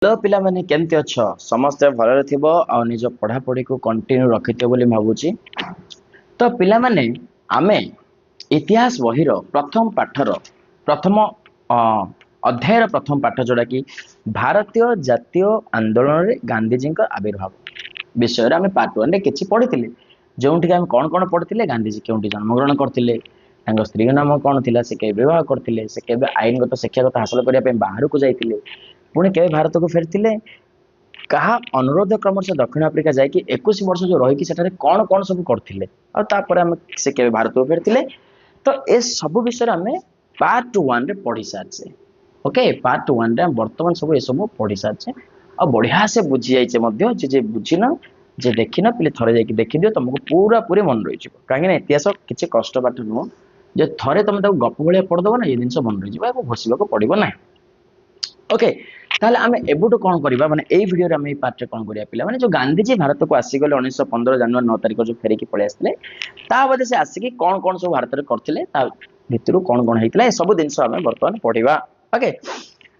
Hello ପିଲାମାନେ, କେମିତି ଅଛ? ସମସ୍ତେ ଭଲରେ ଥିବ ଆଉ ନିଜ ପଢ଼ାପଢ଼ିକୁ କଣ୍ଟିନ୍ୟୁ ରଖିଥିବ ବୋଲି ଭାବୁଛି। ତ ପିଲାମାନେ, ଆମେ ଇତିହାସ ବହିର ପ୍ରଥମ ପାଠର ପ୍ରଥମ ଅଧ୍ୟାୟର ପ୍ରଥମ ପାଠ, ଯୋଉଟାକି ଭାରତୀୟ ଜାତୀୟ ଆନ୍ଦୋଳନରେ ଗାନ୍ଧିଜୀଙ୍କ ଆବିର୍ଭାବ ବିଷୟରେ ଆମେ ପାର୍ଟ 1ରେ କିଛି ପଢ଼ିଥିଲେ, ଯେଉଁଠିକି ଆମେ କ'ଣ କ'ଣ ପଢ଼ିଥିଲେ? ଗାନ୍ଧିଜୀ କେଉଁଠି ଜନ୍ମଗ୍ରହଣ କରିଥିଲେ, ତାଙ୍କ ସ୍ତ୍ରୀଙ୍କ ନାମ କ'ଣ ଥିଲା, ସେ କେବେ ବିବାହ କରିଥିଲେ, ସେ କେବେ ଆଇନଗତ ଶିକ୍ଷାଗତ ହାସଲ କରିବା ପାଇଁ ବାହାରକୁ ଯାଇଥିଲେ, ପୁଣି କେବେ ଭାରତକୁ ଫେରିଥିଲେ, କାହା ଅନୁରୋଧ କ୍ରମରେ ସେ ଦକ୍ଷିଣ ଆଫ୍ରିକା ଯାଇକି 21 ବର୍ଷ ଯୋଉ ରହିକି ସେଠାରେ କ'ଣ କ'ଣ ସବୁ କରିଥିଲେ, ଆଉ ତାପରେ ଆମେ ସେ କେବେ ଭାରତକୁ ଫେରିଥିଲେ। ତ ଏ ସବୁ ବିଷୟରେ ଆମେ ପାର୍ଟ 1ରେ ପଢ଼ି ସାରିଛେ। ଓକେ, ପାର୍ଟ 1ରେ ଆମେ ବର୍ତ୍ତମାନ ସବୁ ଏସବୁ ପଢ଼ି ସାରିଛେ ଆଉ ବଢ଼ିଆ ସେ ବୁଝି ଯାଇଛେ ମଧ୍ୟ। ଯେ ବୁଝିନ, ଯେ ଦେଖିନ ପିଲେ, ଥରେ ଯାଇକି ଦେଖିଦିଅ, ତମକୁ ପୁରାପୁରି ମନେ ରହିଯିବ। କାହିଁକି ନା ଇତିହାସ କିଛି କଷ୍ଟ ପାଠ ନୁହଁ ଯେ ଥରେ ତମେ ତାକୁ ଗପ ଭଳିଆ ପଢ଼ିଦବ ନା, ଏ ଜିନିଷ ମନେ ରହିଯିବ, ଏହାକୁ ଘୋଷିବାକୁ ପଡ଼ିବ ନାହିଁ। ଓକେ, ତାହେଲେ ଆମେ ଏବେଠୁ କ'ଣ କରିବା? ମାନେ ଏଇ ଭିଡ଼ିଓରେ ଆମେ ଏଇ ପାର୍ଟରେ କ'ଣ କରିବା ପିଲାମାନେ? ଯୋଉ ଗାନ୍ଧିଜୀ ଭାରତକୁ ଆସିଗଲେ 1915 ଜାନୁଆରୀ 9 ତାରିଖ ଯୋଉ ଫେରିକି ପଳେଇ ଆସିଥିଲେ, ତା ବାଦେ ସେ ଆସିକି କ'ଣ କ'ଣ ସବୁ ଭାରତରେ କରିଥିଲେ, ତା ଭିତରୁ କ'ଣ କ'ଣ ହେଇଥିଲା, ଏସବୁ ଜିନିଷ ଆମେ ବର୍ତ୍ତମାନ ପଢିବା। ଓକେ,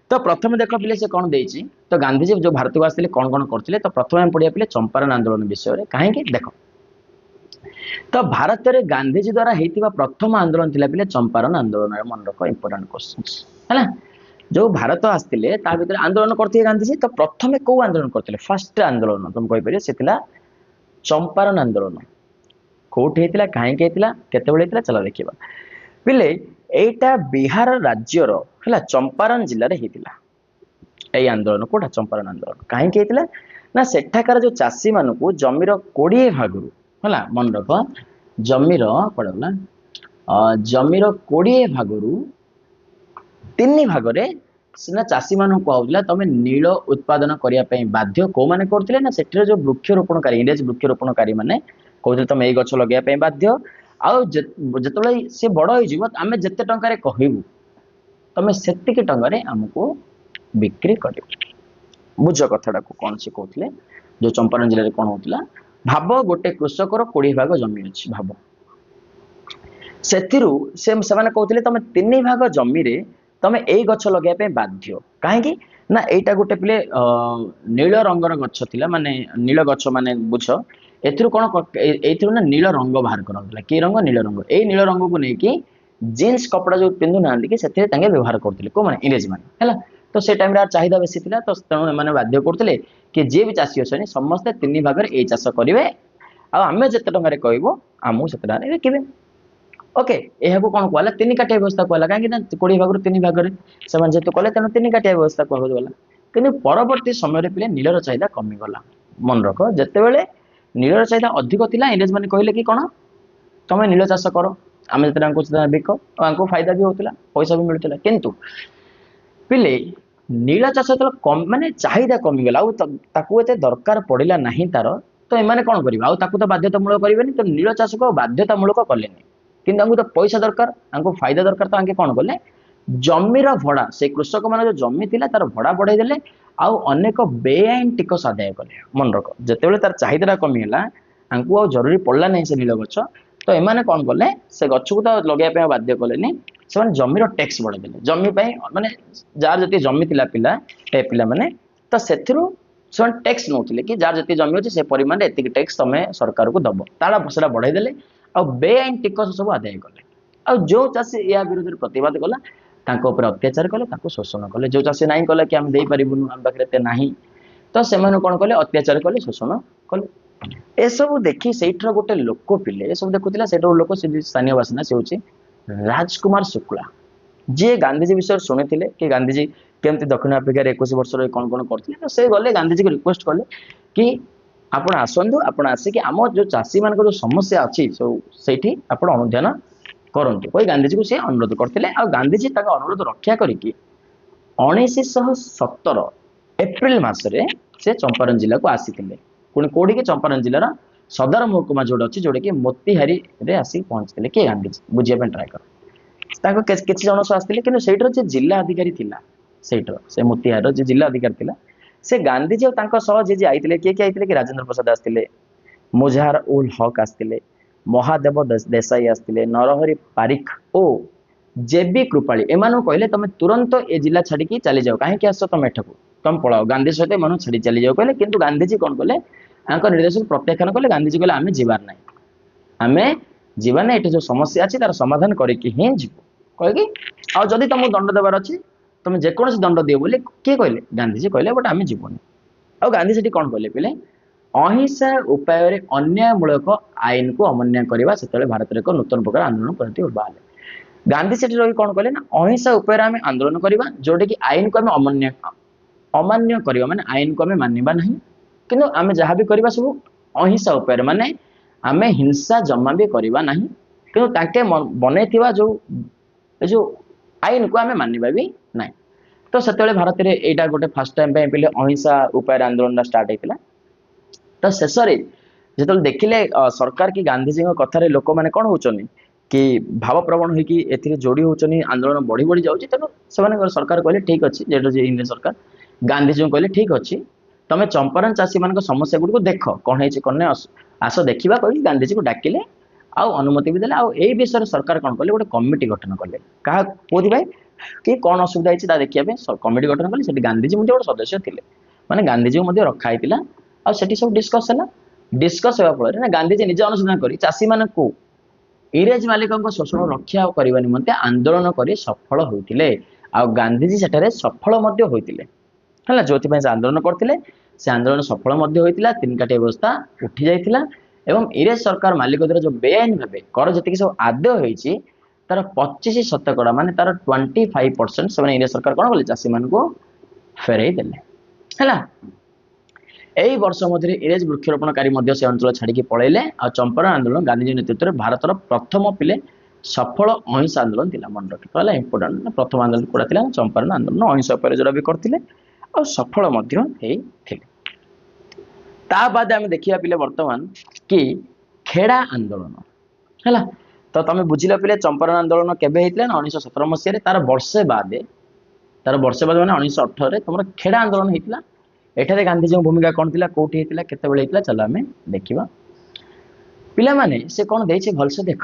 ତ ପ୍ରଥମେ ଦେଖ ପିଲେ, ସେ କ'ଣ ଦେଇଛି? ତ ଗାନ୍ଧିଜୀ ଯୋଉ ଭାରତକୁ ଆସିଥିଲେ କ'ଣ କ'ଣ କରିଥିଲେ? ତ ପ୍ରଥମେ ଆମେ ପଢିବା ପିଲେ ଚମ୍ପାରଣ ଆନ୍ଦୋଳନ ବିଷୟରେ। କାହିଁକି ଦେଖ, ତ ଭାରତରେ ଗାନ୍ଧିଜୀ ଦ୍ୱାରା ହେଇଥିବା ପ୍ରଥମ ଆନ୍ଦୋଳନ ଥିଲା ପିଲେ ଚମ୍ପାରଣ ଆନ୍ଦୋଳନ। ମନେ ରଖ, ଇମ୍ପୋର୍ଟାଣ୍ଟ କ୍ୱେଶ୍ଚନ୍ସ ହେଲା। ଯୋଉ ଭାରତ ଆସିଥିଲେ ତା ଭିତରେ ଆନ୍ଦୋଳନ କରିଥିଲେ ଗାନ୍ଧିଜୀ। ତ ପ୍ରଥମେ କୋଉ ଆନ୍ଦୋଳନ କରିଥିଲେ? ଫାର୍ଷ୍ଟ ଆନ୍ଦୋଳନ ତମେ କହିପାରିବ ସେ ଥିଲା ଚମ୍ପାରଣ ଆନ୍ଦୋଳନ। କୋଉଠି ହେଇଥିଲା, କାହିଁକି ହେଇଥିଲା, କେତେବେଳେ ହେଇଥିଲା, ଚାଲ ଦେଖିବା ପିଲେ। ଏଇଟା ବିହାର ରାଜ୍ୟର ହେଲା ଚମ୍ପାରଣ ଜିଲ୍ଲାରେ ହେଇଥିଲା ଏଇ ଆନ୍ଦୋଳନ। କୋଉଟା? ଚମ୍ପାରଣ ଆନ୍ଦୋଳନ। କାହିଁକି ହେଇଥିଲା ନା ସେଠାକାର ଯୋଉ ଚାଷୀମାନଙ୍କୁ ଜମିର 20 ଭାଗରୁ, ହେଲା ମନେ ରଖ, ଜମିର କୁଆଡ଼େ ଗଲା, ଜମିର 20 ଭାଗରୁ 3 ଭାଗରେ ସିନା ଚାଷୀମାନଙ୍କୁ କୁହାହଉଥିଲା ତମେ ନୀଳ ଉତ୍ପାଦନ କରିବା ପାଇଁ ବାଧ୍ୟ। କୋଉମାନେ କରୁଥିଲେ ନା ସେଠିର ଯୋଉ ବୃକ୍ଷରୋପଣକାରୀ, ଇଂରେଜ ବୃକ୍ଷରୋପଣକାରୀ ମାନେ କହୁଥିଲେ ତମେ ଏଇ ଗଛ ଲଗେଇବା ପାଇଁ ବାଧ୍ୟ, ଆଉ ଯେତେବେଳେ ସେ ବଡ ହେଇଯିବ ଆମେ ଯେତେ ଟଙ୍କାରେ କହିବୁ ତମେ ସେତିକି ଟଙ୍କାରେ ଆମକୁ ବିକ୍ରି କରିବ। ବୁଝ କଥାଟାକୁ, କଣ ସେ କହୁଥିଲେ? ଯୋଉ ଚମ୍ପାରଣ ଜିଲ୍ଲାରେ କଣ ହଉଥିଲା? ଭାବ ଗୋଟେ କୃଷକର 20 ଭାଗ ଜମି ଅଛି, ଭାବ ସେଥିରୁ ସେମାନେ କହୁଥିଲେ ତମେ 3 ଭାଗ ଜମିରେ ତମେ ଏଇ ଗଛ ଲଗେଇବା ପାଇଁ ବାଧ୍ୟ। କାହିଁକି ନା ଏଇଟା ଗୋଟେ ପିଲେ ନୀଳ ରଙ୍ଗର ଗଛ ଥିଲା, ମାନେ ନୀଳ ଗଛ ମାନେ ବୁଝ ଏଥିରୁ କଣ, ଏଇଥିରୁ ନା ନୀଳ ରଙ୍ଗ ବାହାର କରାହଉଥିଲା। କି ରଙ୍ଗ? ନୀଳ ରଙ୍ଗ। ଏଇ ନୀଳ ରଙ୍ଗକୁ ନେଇକି ଜିନ୍ସ କପଡ଼ା ଯୋଉ ପିନ୍ଧୁନାହାନ୍ତି କି, ସେଥିରେ ତାଙ୍କେ ବ୍ୟବହାର କରୁଥିଲେ। କୋଉମାନେ? ଇଂରେଜ ମାନେ। ହେଲା, ତ ସେ ଟାଇମରେ ଚାହିଦା ବେଶୀ ଥିଲା, ତ ତେଣୁ ଏମାନେ ବାଧ୍ୟ କରୁଥିଲେ କି ଯିଏ ବି ଚାଷୀ ଅଛନ୍ତି ସମସ୍ତେ 3 ଭାଗରେ ଏଇ ଚାଷ କରିବେ, ଆଉ ଆମେ ଯେତେ ଟଙ୍କାରେ କହିବୁ ଆମକୁ ସେତେ ଟଙ୍କାରେ ବିକିବେ। ଓକେ, ଏହାକୁ କଣ କୁହାଗଲା? 3 କାଠିଆ ବ୍ୟବସ୍ଥା କୁହାଗଲା। କାହିଁକି ନା 20 ଭାଗରୁ 3 ଭାଗରେ ସେମାନେ ଯେହେତୁ କଲେ, ତେଣୁ 3 କାଠିଆ ବ୍ୟବସ୍ଥା କୁହାଗଲା। କିନ୍ତୁ ପରବର୍ତ୍ତୀ ସମୟରେ ପିଲେ ନୀଳର ଚାହିଦା କମିଗଲା। ମନେ ରଖ, ଯେତେବେଳେ ନୀଳର ଚାହିଦା ଅଧିକ ଥିଲା ଇଂରେଜ ମାନେ କହିଲେ କି କଣ, ତମେ ନୀଳ ଚାଷ କର, ଆମେ ଯେତେ ଟଙ୍କା କହୁଛୁ ବିକ, ଆଉ ଆଙ୍କୁ ଫାଇଦା ବି ହଉଥିଲା, ପଇସା ବି ମିଳୁଥିଲା। କିନ୍ତୁ ପିଲେ ନୀଳ ଚାଷ ଯେତେବେଳେ କମ, ମାନେ ଚାହିଦା କମିଗଲା, ଆଉ ତାକୁ ଏତେ ଦରକାର ପଡ଼ିଲା ନାହିଁ ତାର, ତ ଏମାନେ କଣ କରିବେ? ଆଉ ତାକୁ ତ ବାଧ୍ୟତାମୂଳକ କରିବେନି। ତ ନୀଳ ଚାଷକୁ ଆଉ ବାଧ୍ୟତାମୂଳକ କଲେନି, କିନ୍ତୁ ତାଙ୍କୁ ତ ପଇସା ଦରକାର, ତାଙ୍କୁ ଫାଇଦା ଦରକାର। ତ ଆଙ୍କେ କଣ କଲେ? ଜମିର ଭଡା, ସେ କୃଷକ ମାନଙ୍କ ଯୋଉ ଜମି ଥିଲା ତାର ଭଡା ବଢେଇ ଦେଲେ, ଆଉ ଅନେକ ବେଆଇନ ଟିକସ ଆଦାୟ କଲେ। ମନେ ରଖ, ଯେତେବେଳେ ତାର ଚାହିଦାଟା କମିଗଲା, ତାଙ୍କୁ ଆଉ ଜରୁରୀ ପଡିଲା ନାହିଁ ସେ ନୀଳ ଗଛ, ତ ଏମାନେ କଣ କଲେ? ସେ ଗଛକୁ ତ ଲଗେଇବା ପାଇଁ ବାଧ୍ୟ କଲେନି, ସେମାନେ ଜମିର ଟ୍ୟାକ୍ସ ବଢେଇ ଦେଲେ। ଜମି ପାଇଁ ମାନେ ଯାହାର ଯେତିକି ଜମି ଥିଲା ପିଲା, ଏ ପିଲାମାନେ, ତ ସେଥିରୁ ସେମାନେ ଟ୍ୟାକ୍ସ ନଉଥିଲେ କି ଯାହାର ଯେତିକି ଜମି ଅଛି ସେ ପରିମାଣରେ ଏତିକି ଟ୍ୟାକ୍ସ ତମେ ସରକାରକୁ ଦବ, ତାର ସେଟା ବଢେଇ ଦେଲେ, ଆଉ ବେଆଇନ ଟିକସ ସବୁ ଆଦାୟ କଲେ। ଆଉ ଯୋଉ ଚାଷୀ ଏହା ବିରୁଦ୍ଧରେ ପ୍ରତିବାଦ କଲା ତାଙ୍କ ଉପରେ ଅତ୍ୟାଚାର କଲେ, ତାକୁ ଶୋଷଣ କଲେ। ଯୋଉ ଚାଷୀ ନାହିଁ କଲେ କି ଆମେ ଦେଇପାରିବୁନୁ, ଆମ ପାଖରେ ଏତେ ନାହିଁ, ତ ସେମାନେ କଣ କଲେ? ଅତ୍ୟାଚାର କଲେ, ଶୋଷଣ କଲେ। ଏସବୁ ଦେଖି ସେଇଠିର ଗୋଟେ ଲୋକ ପିଲେ ଏସବୁ ଦେଖୁଥିଲା। ସେଇଠିର ଲୋକ, ସେ ସ୍ଥାନୀୟ ବାସିନ୍ଦା, ସେ ହଉଛି ରାଜକୁମାର ଶୁକ୍ଳା, ଯିଏ ଗାନ୍ଧିଜୀ ବିଷୟରେ ଶୁଣିଥିଲେ କି ଗାନ୍ଧିଜୀ କେମିତି ଦକ୍ଷିଣ ଆଫ୍ରିକାରେ 21 ବର୍ଷ ରହି କଣ କଣ କରିଥିଲେ। ତ ସେ ଗଲେ, ଗାନ୍ଧିଜୀକୁ ରିକ୍ୱେଷ୍ଟ କଲେ କି ଆପଣ ଆସନ୍ତୁ, ଆପଣ ଆସିକି ଆମ ଯୋଉ ଚାଷୀ ମାନଙ୍କର ଯୋଉ ସମସ୍ୟା ଅଛି ସବୁ ସେଇଠି ଆପଣ ଅନୁଧ୍ୟାନ କରନ୍ତୁ କହି ଗାନ୍ଧିଜୀକୁ ସେ ଅନୁରୋଧ କରିଥିଲେ। ଆଉ ଗାନ୍ଧିଜୀ ତାଙ୍କ ଅନୁରୋଧ ରକ୍ଷା କରିକି 1917 ଏପ୍ରିଲ ମାସରେ ସେ ଚମ୍ପାରଣ ଜିଲ୍ଲାକୁ ଆସିଥିଲେ। ପୁଣି କୋଉଠିକି? ଚମ୍ପାରଣ ଜିଲ୍ଲାର ସଦର ମହକୁମା ଯୋଉଟା ଅଛି, ଯୋଉଟା କି ମୋତିହାରିରେ ଆସିକି ପହଞ୍ଚିଥିଲେ। କିଏ? ଗାନ୍ଧିଜୀ। ବୁଝିବା ପାଇଁ ଟ୍ରାଏ କର। ତାଙ୍କ କିଛି ଜଣ ସହ ଆସିଥିଲେ, କିନ୍ତୁ ସେଇଠିର ଯେ ଜିଲ୍ଲା ଅଧିକାରୀ ଥିଲା, ସେଇଠିର ସେ ମୋତିହାରିର ଯେ ଜିଲ୍ଲା ଅଧିକାରୀ ଥିଲା, ସେ ଗାନ୍ଧିଜୀ ଆଉ ତାଙ୍କ ସହ ଯିଏ ଯିଏ ଆଇଥିଲେ, କିଏ କିଏ ଆଇଥିଲେ କି ରାଜେନ୍ଦ୍ର ପ୍ରସାଦ ଆସିଥିଲେ, ମୁଜାହାର ଉଲ ହକ୍ ଆସିଥିଲେ, ମହାଦେବ ଦେଶାଇ ଆସିଥିଲେ, ନରହରି ପାରିଖ ଓ ଜେବି କୃପାଳୀ, ଏମାନଙ୍କୁ କହିଲେ ତମେ ତୁରନ୍ତ ଏ ଜିଲ୍ଲା ଛାଡିକି ଚାଲିଯାଅ। କାହିଁକି ଆସ ତମେ ଏଠାକୁ? ତମେ ପଳାଅ, ଗାନ୍ଧୀ ସହିତ ଏମାନଙ୍କୁ ଛାଡ଼ି ଚାଲିଯାଉ କହିଲେ। କିନ୍ତୁ ଗାନ୍ଧିଜୀ କଣ କଲେ, ତାଙ୍କ ନିର୍ଦ୍ଦେଶକୁ ପ୍ରତ୍ୟାଖ୍ୟାନ କଲେ। ଗାନ୍ଧିଜୀ କହିଲେ ଆମେ ଯିବାର ନାହିଁ, ଆମେ ଯିବା ନାହିଁ, ଏଠି ଯୋଉ ସମସ୍ୟା ଅଛି ତାର ସମାଧାନ କରିକି ହିଁ ଯିବୁ କହିକି, ଆଉ ଯଦି ତମକୁ ଦଣ୍ଡ ଦେବାର ଅଛି ତମେ ଯେକୌଣସି ଦଣ୍ଡ ଦିଅ ବୋଲି କିଏ କହିଲେ, ଗାନ୍ଧିଜୀ କହିଲେ, ବଟ୍ ଆମେ ଯିବୁନି। ଆଉ ଗାନ୍ଧୀ ସେଠି କଣ କହିଲେ ପିଲେ, ଅହିଂସା ଉପାୟରେ ଅନ୍ୟାୟମୂଳକ ଆଇନକୁ ଅମାନ୍ୟ କରିବା ସେତେବେଳେ ଭାରତରେ ଏକ ନୂତନ ପ୍ରକାର ଆନ୍ଦୋଳନ ପଦ୍ଧତି ବାହାରିଲେ। ଗାନ୍ଧୀ ସେଠି ରହି କଣ କଲେ ନା, ଅହିଂସା ଉପାୟରେ ଆମେ ଆନ୍ଦୋଳନ କରିବା, ଯୋଉଟାକି ଆଇନକୁ ଆମେ ଅମାନ୍ୟ କରିବା, ମାନେ ଆଇନକୁ ଆମେ ମାନିବା ନାହିଁ, କିନ୍ତୁ ଆମେ ଯାହା ବି କରିବା ସବୁ ଅହିଂସା ଉପାୟରେ, ମାନେ ଆମେ ହିଂସା ଜମା ବି କରିବା ନାହିଁ, କିନ୍ତୁ ତାଙ୍କେ ବନେଇଥିବା ଯୋଉ ଏ ଯୋଉ ଆଇନକୁ ଆମେ ମାନିବା ବି ନାହିଁ। ତ ସେତେବେଳେ ଭାରତରେ ଏଇଟା ଗୋଟେ ଫାର୍ଷ୍ଟ ଟାଇମ ପାଇଁ ପିଲେ ଅହିଂସା ଉପାୟରେ ଆନ୍ଦୋଳନଟା ଷ୍ଟାର୍ଟ ହେଇଥିଲା। ତ ଶେଷରେ ଯେତେବେଳେ ଦେଖିଲେ ସରକାର କି ଗାନ୍ଧିଜୀଙ୍କ କଥାରେ ଲୋକମାନେ କଣ ହଉଛନ୍ତି କି ଭାବପ୍ରବଣ ହେଇକି ଏଥିରେ ଯୋଡି ହଉଛନ୍ତି, ଆନ୍ଦୋଳନ ବଢି ବଢି ଯାଉଛି, ତେଣୁ ସେମାନଙ୍କର ସରକାର କହିଲେ ଠିକ ଅଛି, ଯେହେତୁ ଇଂରେଜ ସରକାର ଗାନ୍ଧିଜୀଙ୍କୁ କହିଲେ ଠିକ ଅଛି, ତମେ ଚମ୍ପାରଣ ଚାଷୀମାନଙ୍କ ସମସ୍ୟା ଗୁଡ଼ିକୁ ଦେଖ କଣ ହେଇଛି କଣ ନାହିଁ, ଆସ ଦେଖିବା କହିକି ଗାନ୍ଧିଜୀକୁ ଡାକିଲେ ଆଉ ଅନୁମତି ବି ଦେଲେ। ଆଉ ଏଇ ବିଷୟରେ ସରକାର କଣ କଲେ, ଗୋଟେ କମିଟି ଗଠନ କଲେ। କାହା କୋଉଥିପାଇଁ କି କଣ ଅସୁବିଧା ହେଇଛି ତା ଦେଖିବା ପାଇଁ କମିଟି ଗଠନ କଲେ। ସେଠି ଗାନ୍ଧିଜୀ ମଧ୍ୟ ଗୋଟେ ସଦସ୍ୟ ଥିଲେ, ମାନେ ଗାନ୍ଧିଜୀଙ୍କୁ ମଧ୍ୟ ରଖା ହେଇଥିଲା। ଆଉ ସେଠି ସବୁ ଡିସ୍କସ ହେଲା। ଡିସ୍କସ ହେବା ଫଳରେ ନା ଗାନ୍ଧିଜୀ ନିଜେ ଅନୁସନ୍ଧାନ କରି ଚାଷୀମାନଙ୍କୁ ଇଂରେଜ ମାଲିକଙ୍କ ଶୋଷଣ ରକ୍ଷା କରିବା ନିମନ୍ତେ ଆନ୍ଦୋଳନ କରି ସଫଳ ହୋଇଥିଲେ। ଆଉ ଗାନ୍ଧିଜୀ ସେଠାରେ ସଫଳ ମଧ୍ୟ ହୋଇଥିଲେ। ହେଲା, ଯୋଉଥିପାଇଁ ସେ ଆନ୍ଦୋଳନ କରିଥିଲେ ସେ ଆନ୍ଦୋଳନ ସଫଳ ମଧ୍ୟ ହୋଇଥିଲା। ତିନି କାଠିଆ ବ୍ୟବସ୍ଥା ଉଠି ଯାଇଥିଲା ଏବଂ ଇଂରେଜ ସରକାର ମାଲିକ ଦ୍ୱାରା ଯୋଉ ବେଆଇନ ଭାବେ କର ଯେତିକି ସବୁ ଆଦାୟ ହେଇଛି ତାର 25% ମାନେ ତାର 25% ସେମାନେ ଇଂରେଜ ସରକାର କଣ କଲେ, ଚାଷୀମାନଙ୍କୁ ଫେରେଇ ଦେଲେ। ହେଲା, ଏଇ ବର୍ଷ ମଧ୍ୟରେ ଇଂରେଜ ବୃକ୍ଷରୋପଣକାରୀ ମଧ୍ୟ ସେ ଅଞ୍ଚଳ ଛାଡ଼ିକି ପଳେଇଲେ। ଆଉ ଚମ୍ପାରଣ ଆନ୍ଦୋଳନ ଗାନ୍ଧିଜୀ ନେତୃତ୍ୱରେ ଭାରତର ପ୍ରଥମ ପିଲେ ସଫଳ ଅହିଂସା ଆନ୍ଦୋଳନ ଥିଲା। ମନେ ରଖିବା ହେଲା ଇମ୍ପୋର୍ଟାଣ୍ଟ। ପ୍ରଥମ ଆନ୍ଦୋଳନ କୋଉଟା ଥିଲା, ଚମ୍ପାରଣ ଆନ୍ଦୋଳନ, ଅହିଂସା ଉପରେ ଯୋଉଟା ବି କରିଥିଲେ ଆଉ ସଫଳ ମଧ୍ୟ ହେଇଥିଲେ। ତା ବାଦ ଆମେ ଦେଖିବା ପିଲେ ବର୍ତ୍ତମାନ କି ଖେଡା ଆନ୍ଦୋଳନ। ହେଲା, ତ ତମେ ବୁଝିଲ ପିଲେ ଚମ୍ପାରଣ ଆନ୍ଦୋଳନ କେବେ ହେଇଥିଲା ନା 1917 ମସିହାରେ। ତାର ବର୍ଷେ ବାଦେ, ତାର ବର୍ଷେ ବାଦେ ମାନେ 1918ରେ ତମର ଖେଡା ଆନ୍ଦୋଳନ ହେଇଥିଲା। ଏଠାରେ ଗାନ୍ଧିଜୀଙ୍କ ଭୂମିକା କଣ ଥିଲା, କୋଉଠି ହେଇଥିଲା, କେତେବେଳେ ହେଇଥିଲା, ଚାଲ ଆମେ ଦେଖିବା। ପିଲାମାନେ ସେ କଣ ଦେଇଛି ଭଲସେ ଦେଖ।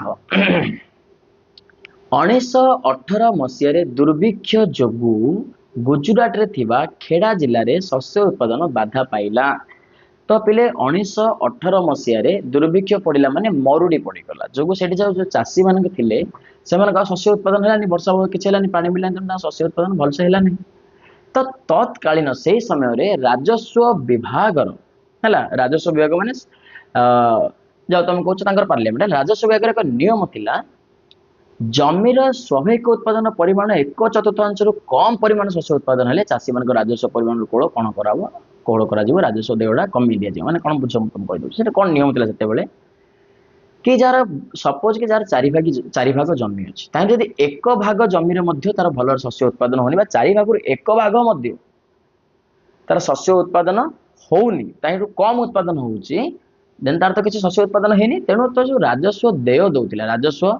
1918 ମସିହାରେ ଦୁର୍ଭିକ୍ଷ ଯୋଗୁଁ ଗୁଜୁରାଟରେ ଥିବା ଖେଡା ଜିଲ୍ଲାରେ ଶସ୍ୟ ଉତ୍ପାଦନ ବାଧା ପାଇଲା। ତ ପିଲେ 1918 ମସିହାରେ ଦୁର୍ଭିକ୍ଷ ପଡିଲା ମାନେ ମରୁଡି ପଡିଗଲା ଯୋଗୁ ସେଠି ଯୋଉ ଚାଷୀ ମାନଙ୍କ ଥିଲେ ସେମାନଙ୍କ ଆଉ ଶସ୍ୟ ଉତ୍ପାଦନ ହେଲାନି, ବର୍ଷା କିଛି ହେଲାନି, ପାଣି ମିଳିଲାନି, ତେଣୁ ତାଙ୍କ ଶସ୍ୟ ଉତ୍ପାଦନ ଭଲସେ ହେଲାନି। ତ ତତ୍କାଳୀନ ସେଇ ସମୟରେ ରାଜସ୍ୱ ବିଭାଗର, ହେଲା ରାଜସ୍ୱ ବିଭାଗ ମାନେ ଯାଉ ତମେ କହୁଛ ତାଙ୍କର ପାର୍ଲିଆମେଣ୍ଟ, ରାଜସ୍ୱ ବିଭାଗର ଏକ ନିୟମ ଥିଲା ଜମିର ସ୍ୱାଭାବିକ ଉତ୍ପାଦନ ପରିମାଣ 1/4ରୁ କମ ପରିମାଣ ଶସ୍ୟ ଉତ୍ପାଦନ ହେଲେ ଚାଷୀମାନଙ୍କ ରାଜସ୍ୱ ପରିମାଣରୁ କୋଳ କଣ କରାହବ, କୋହଳ କରାଯିବ, ରାଜସ୍ୱ ଦେୟଟା କମେଇ ଦିଆଯିବ। ମାନେ କଣ ବୁଝ ମୁଁ ତମକୁ କହିଦଉଛି ସେଟା କଣ ନିୟମ ଥିଲା ସେତେବେଳେ କି ଯାହାର ସପୋଜ କି ଯାହାର 4 ଭାଗ ଜମି ଅଛି, ତାହେଲେ ଯଦି 1 ଭାଗ ଜମିରେ ମଧ୍ୟ ତାର ଭଲ ଶସ୍ୟ ଉତ୍ପାଦନ ହଉନି ବା 4 ଭାଗରୁ 1 ଭାଗ ମଧ୍ୟ ତାର ଶସ୍ୟ ଉତ୍ପାଦନ ହଉନି, ତାହିଁରୁ କମ ଉତ୍ପାଦନ ହଉଛି, ଦେନ୍ ତାର ତ କିଛି ଶସ୍ୟ ଉତ୍ପାଦନ ହେଇନି। ତେଣୁ ତ ଯୋଉ ରାଜସ୍ୱ ଦେୟ ଦଉଥିଲା, ରାଜସ୍ୱ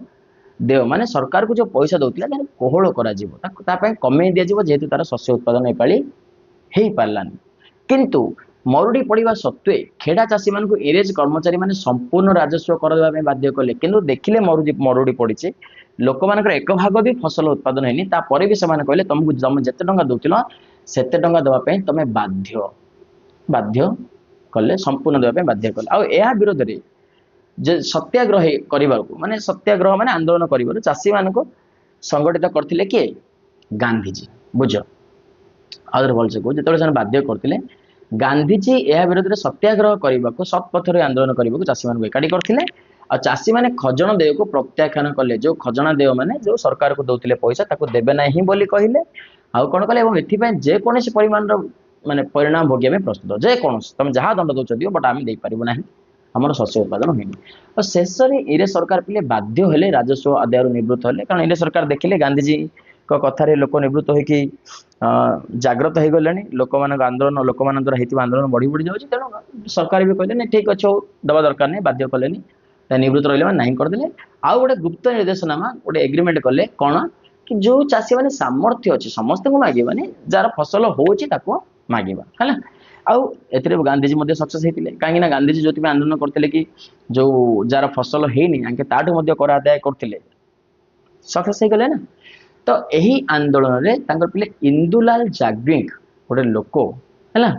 ଦେୟ ମାନେ ସରକାରକୁ ଯୋଉ ପଇସା ଦଉଥିଲା ତାକୁ କୋହଳ କରାଯିବ, ତାକୁ ତା ପାଇଁ କମେଇ ଦିଆଯିବ, ଯେହେତୁ ତାର ଶସ୍ୟ ଉତ୍ପାଦନ ଏପାଳି ହେଇପାରିଲାନି। କିନ୍ତୁ ମରୁଡ଼ି ପଡ଼ିବା ସତ୍ତ୍ୱେ ଖେଡା ଚାଷୀମାନଙ୍କୁ ଇଂରେଜ କର୍ମଚାରୀ ମାନେ ସମ୍ପୂର୍ଣ୍ଣ ରାଜସ୍ୱ କର ଦେବା ପାଇଁ ବାଧ୍ୟ କଲେ। କିନ୍ତୁ ଦେଖିଲେ ମରୁଡ଼ି ପଡ଼ିଛି, ଲୋକମାନଙ୍କର 1 ଭାଗ ବି ଫସଲ ଉତ୍ପାଦନ ହେଇନି, ତାପରେ ବି ସେମାନେ କହିଲେ ତମକୁ ତମେ ଯେତେ ଟଙ୍କା ଦଉଥିଲ ସେତେ ଟଙ୍କା ଦେବା ପାଇଁ ତମେ ବାଧ୍ୟ, ବାଧ୍ୟ କଲେ, ସମ୍ପୂର୍ଣ୍ଣ ଦେବା ପାଇଁ ବାଧ୍ୟ କଲେ। ଆଉ ଏହା ବିରୋଧରେ ଯେ ସତ୍ୟାଗ୍ରହ କରିବାକୁ ମାନେ ସତ୍ୟାଗ୍ରହ ମାନେ ଆନ୍ଦୋଳନ କରିବାରୁ ଚାଷୀମାନଙ୍କୁ ସଂଗଠିତ କରିଥିଲେ କିଏ, ଗାନ୍ଧିଜୀ। ବୁଝ ଆଉ ଥରେ ଭଲସେ କହୁ, ଯେତେବେଳେ ସେମାନେ ବାଧ୍ୟ କରୁଥିଲେ ଗାନ୍ଧିଜୀ ଏହା ବିରୋଧରେ ସତ୍ୟାଗ୍ରହ କରିବାକୁ, ସତପଥରେ ଆନ୍ଦୋଳନ କରିବାକୁ ଚାଷୀମାନଙ୍କୁ ଏକାଠି କରିଥିଲେ। ଆଉ ଚାଷୀମାନେ ଖଜଣ ଦେୟକୁ ପ୍ରତ୍ୟାଖ୍ୟାନ କଲେ। ଯୋଉ ଖଜଣା ଦେୟ ମାନେ ଯୋଉ ସରକାରକୁ ଦଉଥିଲେ ପଇସା ତାକୁ ଦେବେ ନାହିଁ ବୋଲି କହିଲେ। ଆଉ କଣ କଲେ, ଏବଂ ଏଥିପାଇଁ ଯେକୌଣସି ପରିମାଣର ମାନେ ପରିଣାମ ଭୋଗିବା ପାଇଁ ପ୍ରସ୍ତୁତ, ଯେକୌଣସି ତମେ ଯାହା ଦଣ୍ଡ ଦଉଛ ଦିଅ, ବଟ୍ ଆମେ ଦେଇପାରିବୁ ନାହିଁ, ଆମର ଶସ୍ୟ ଉତ୍ପାଦନ ହେଇନି। ଆଉ ଶେଷରେ ଇଂରେଜ ସରକାର ପିଲେ ବାଧ୍ୟ ହେଲେ ରାଜସ୍ୱ ଆଦାୟରୁ ନିବୃତ୍ତ ହେଲେ। କାରଣ ଇଂରେଜ ସରକାର ଦେଖିଲେ ଗାନ୍ଧିଜୀଙ୍କ କଥାରେ ଲୋକ ନିବୃତ୍ତ ହେଇକି ଜାଗ୍ରତ ହେଇଗଲେଣି, ଲୋକମାନଙ୍କ ଆନ୍ଦୋଳନ, ଲୋକମାନଙ୍କ ଦ୍ୱାରା ହେଇଥିବା ଆନ୍ଦୋଳନ ବଢି ବଢି ଯାଉଛି। ତେଣୁ ସରକାର ବି କହିଲେ ନାଇଁ ଠିକ ଅଛି, ହଉ ଦେବା ଦରକାର ନାହିଁ, ବାଧ୍ୟ କଲେନି, ନିବୃତ୍ତ ରହିଲେ ମାନେ ନାହିଁ କରିଦେଲେ। ଆଉ ଗୋଟେ ଗୁପ୍ତ ନିର୍ଦ୍ଦେଶନାମା ଗୋଟେ ଏଗ୍ରିମେଣ୍ଟ କଲେ କଣ କି ଯୋଉ ଚାଷୀ ମାନେ ସାମର୍ଥ୍ୟ ଅଛି ସମସ୍ତଙ୍କୁ ମାଗିବାନି, ଯାହାର ଫସଲ ହଉଛି ତାକୁ ମାଗିବା। ହେଲା, ଆଉ ଏଥିରେ ଗାନ୍ଧିଜୀ ମଧ୍ୟ ସକ୍ସେସ ହେଇଥିଲେ। କାହିଁକି ନା ଗାନ୍ଧିଜୀ ଯୋଉଥିପାଇଁ ଆନ୍ଦୋଳନ କରିଥିଲେ କି ଯୋଉ ଯାହାର ଫସଲ ହେଇନି ଆଙ୍କେ ତାଠୁ ମଧ୍ୟ କର ଆଦାୟ କରୁଥିଲେ, ସକ୍ସେସ ହେଇଗଲେ ନା। ତ ଏହି ଆନ୍ଦୋଳନରେ ତାଙ୍କର ପିଲେ ଇନ୍ଦୁଲାଲ ଜାଗ୍ନିକ ଗୋଟେ ଲୋକ ହେଲା,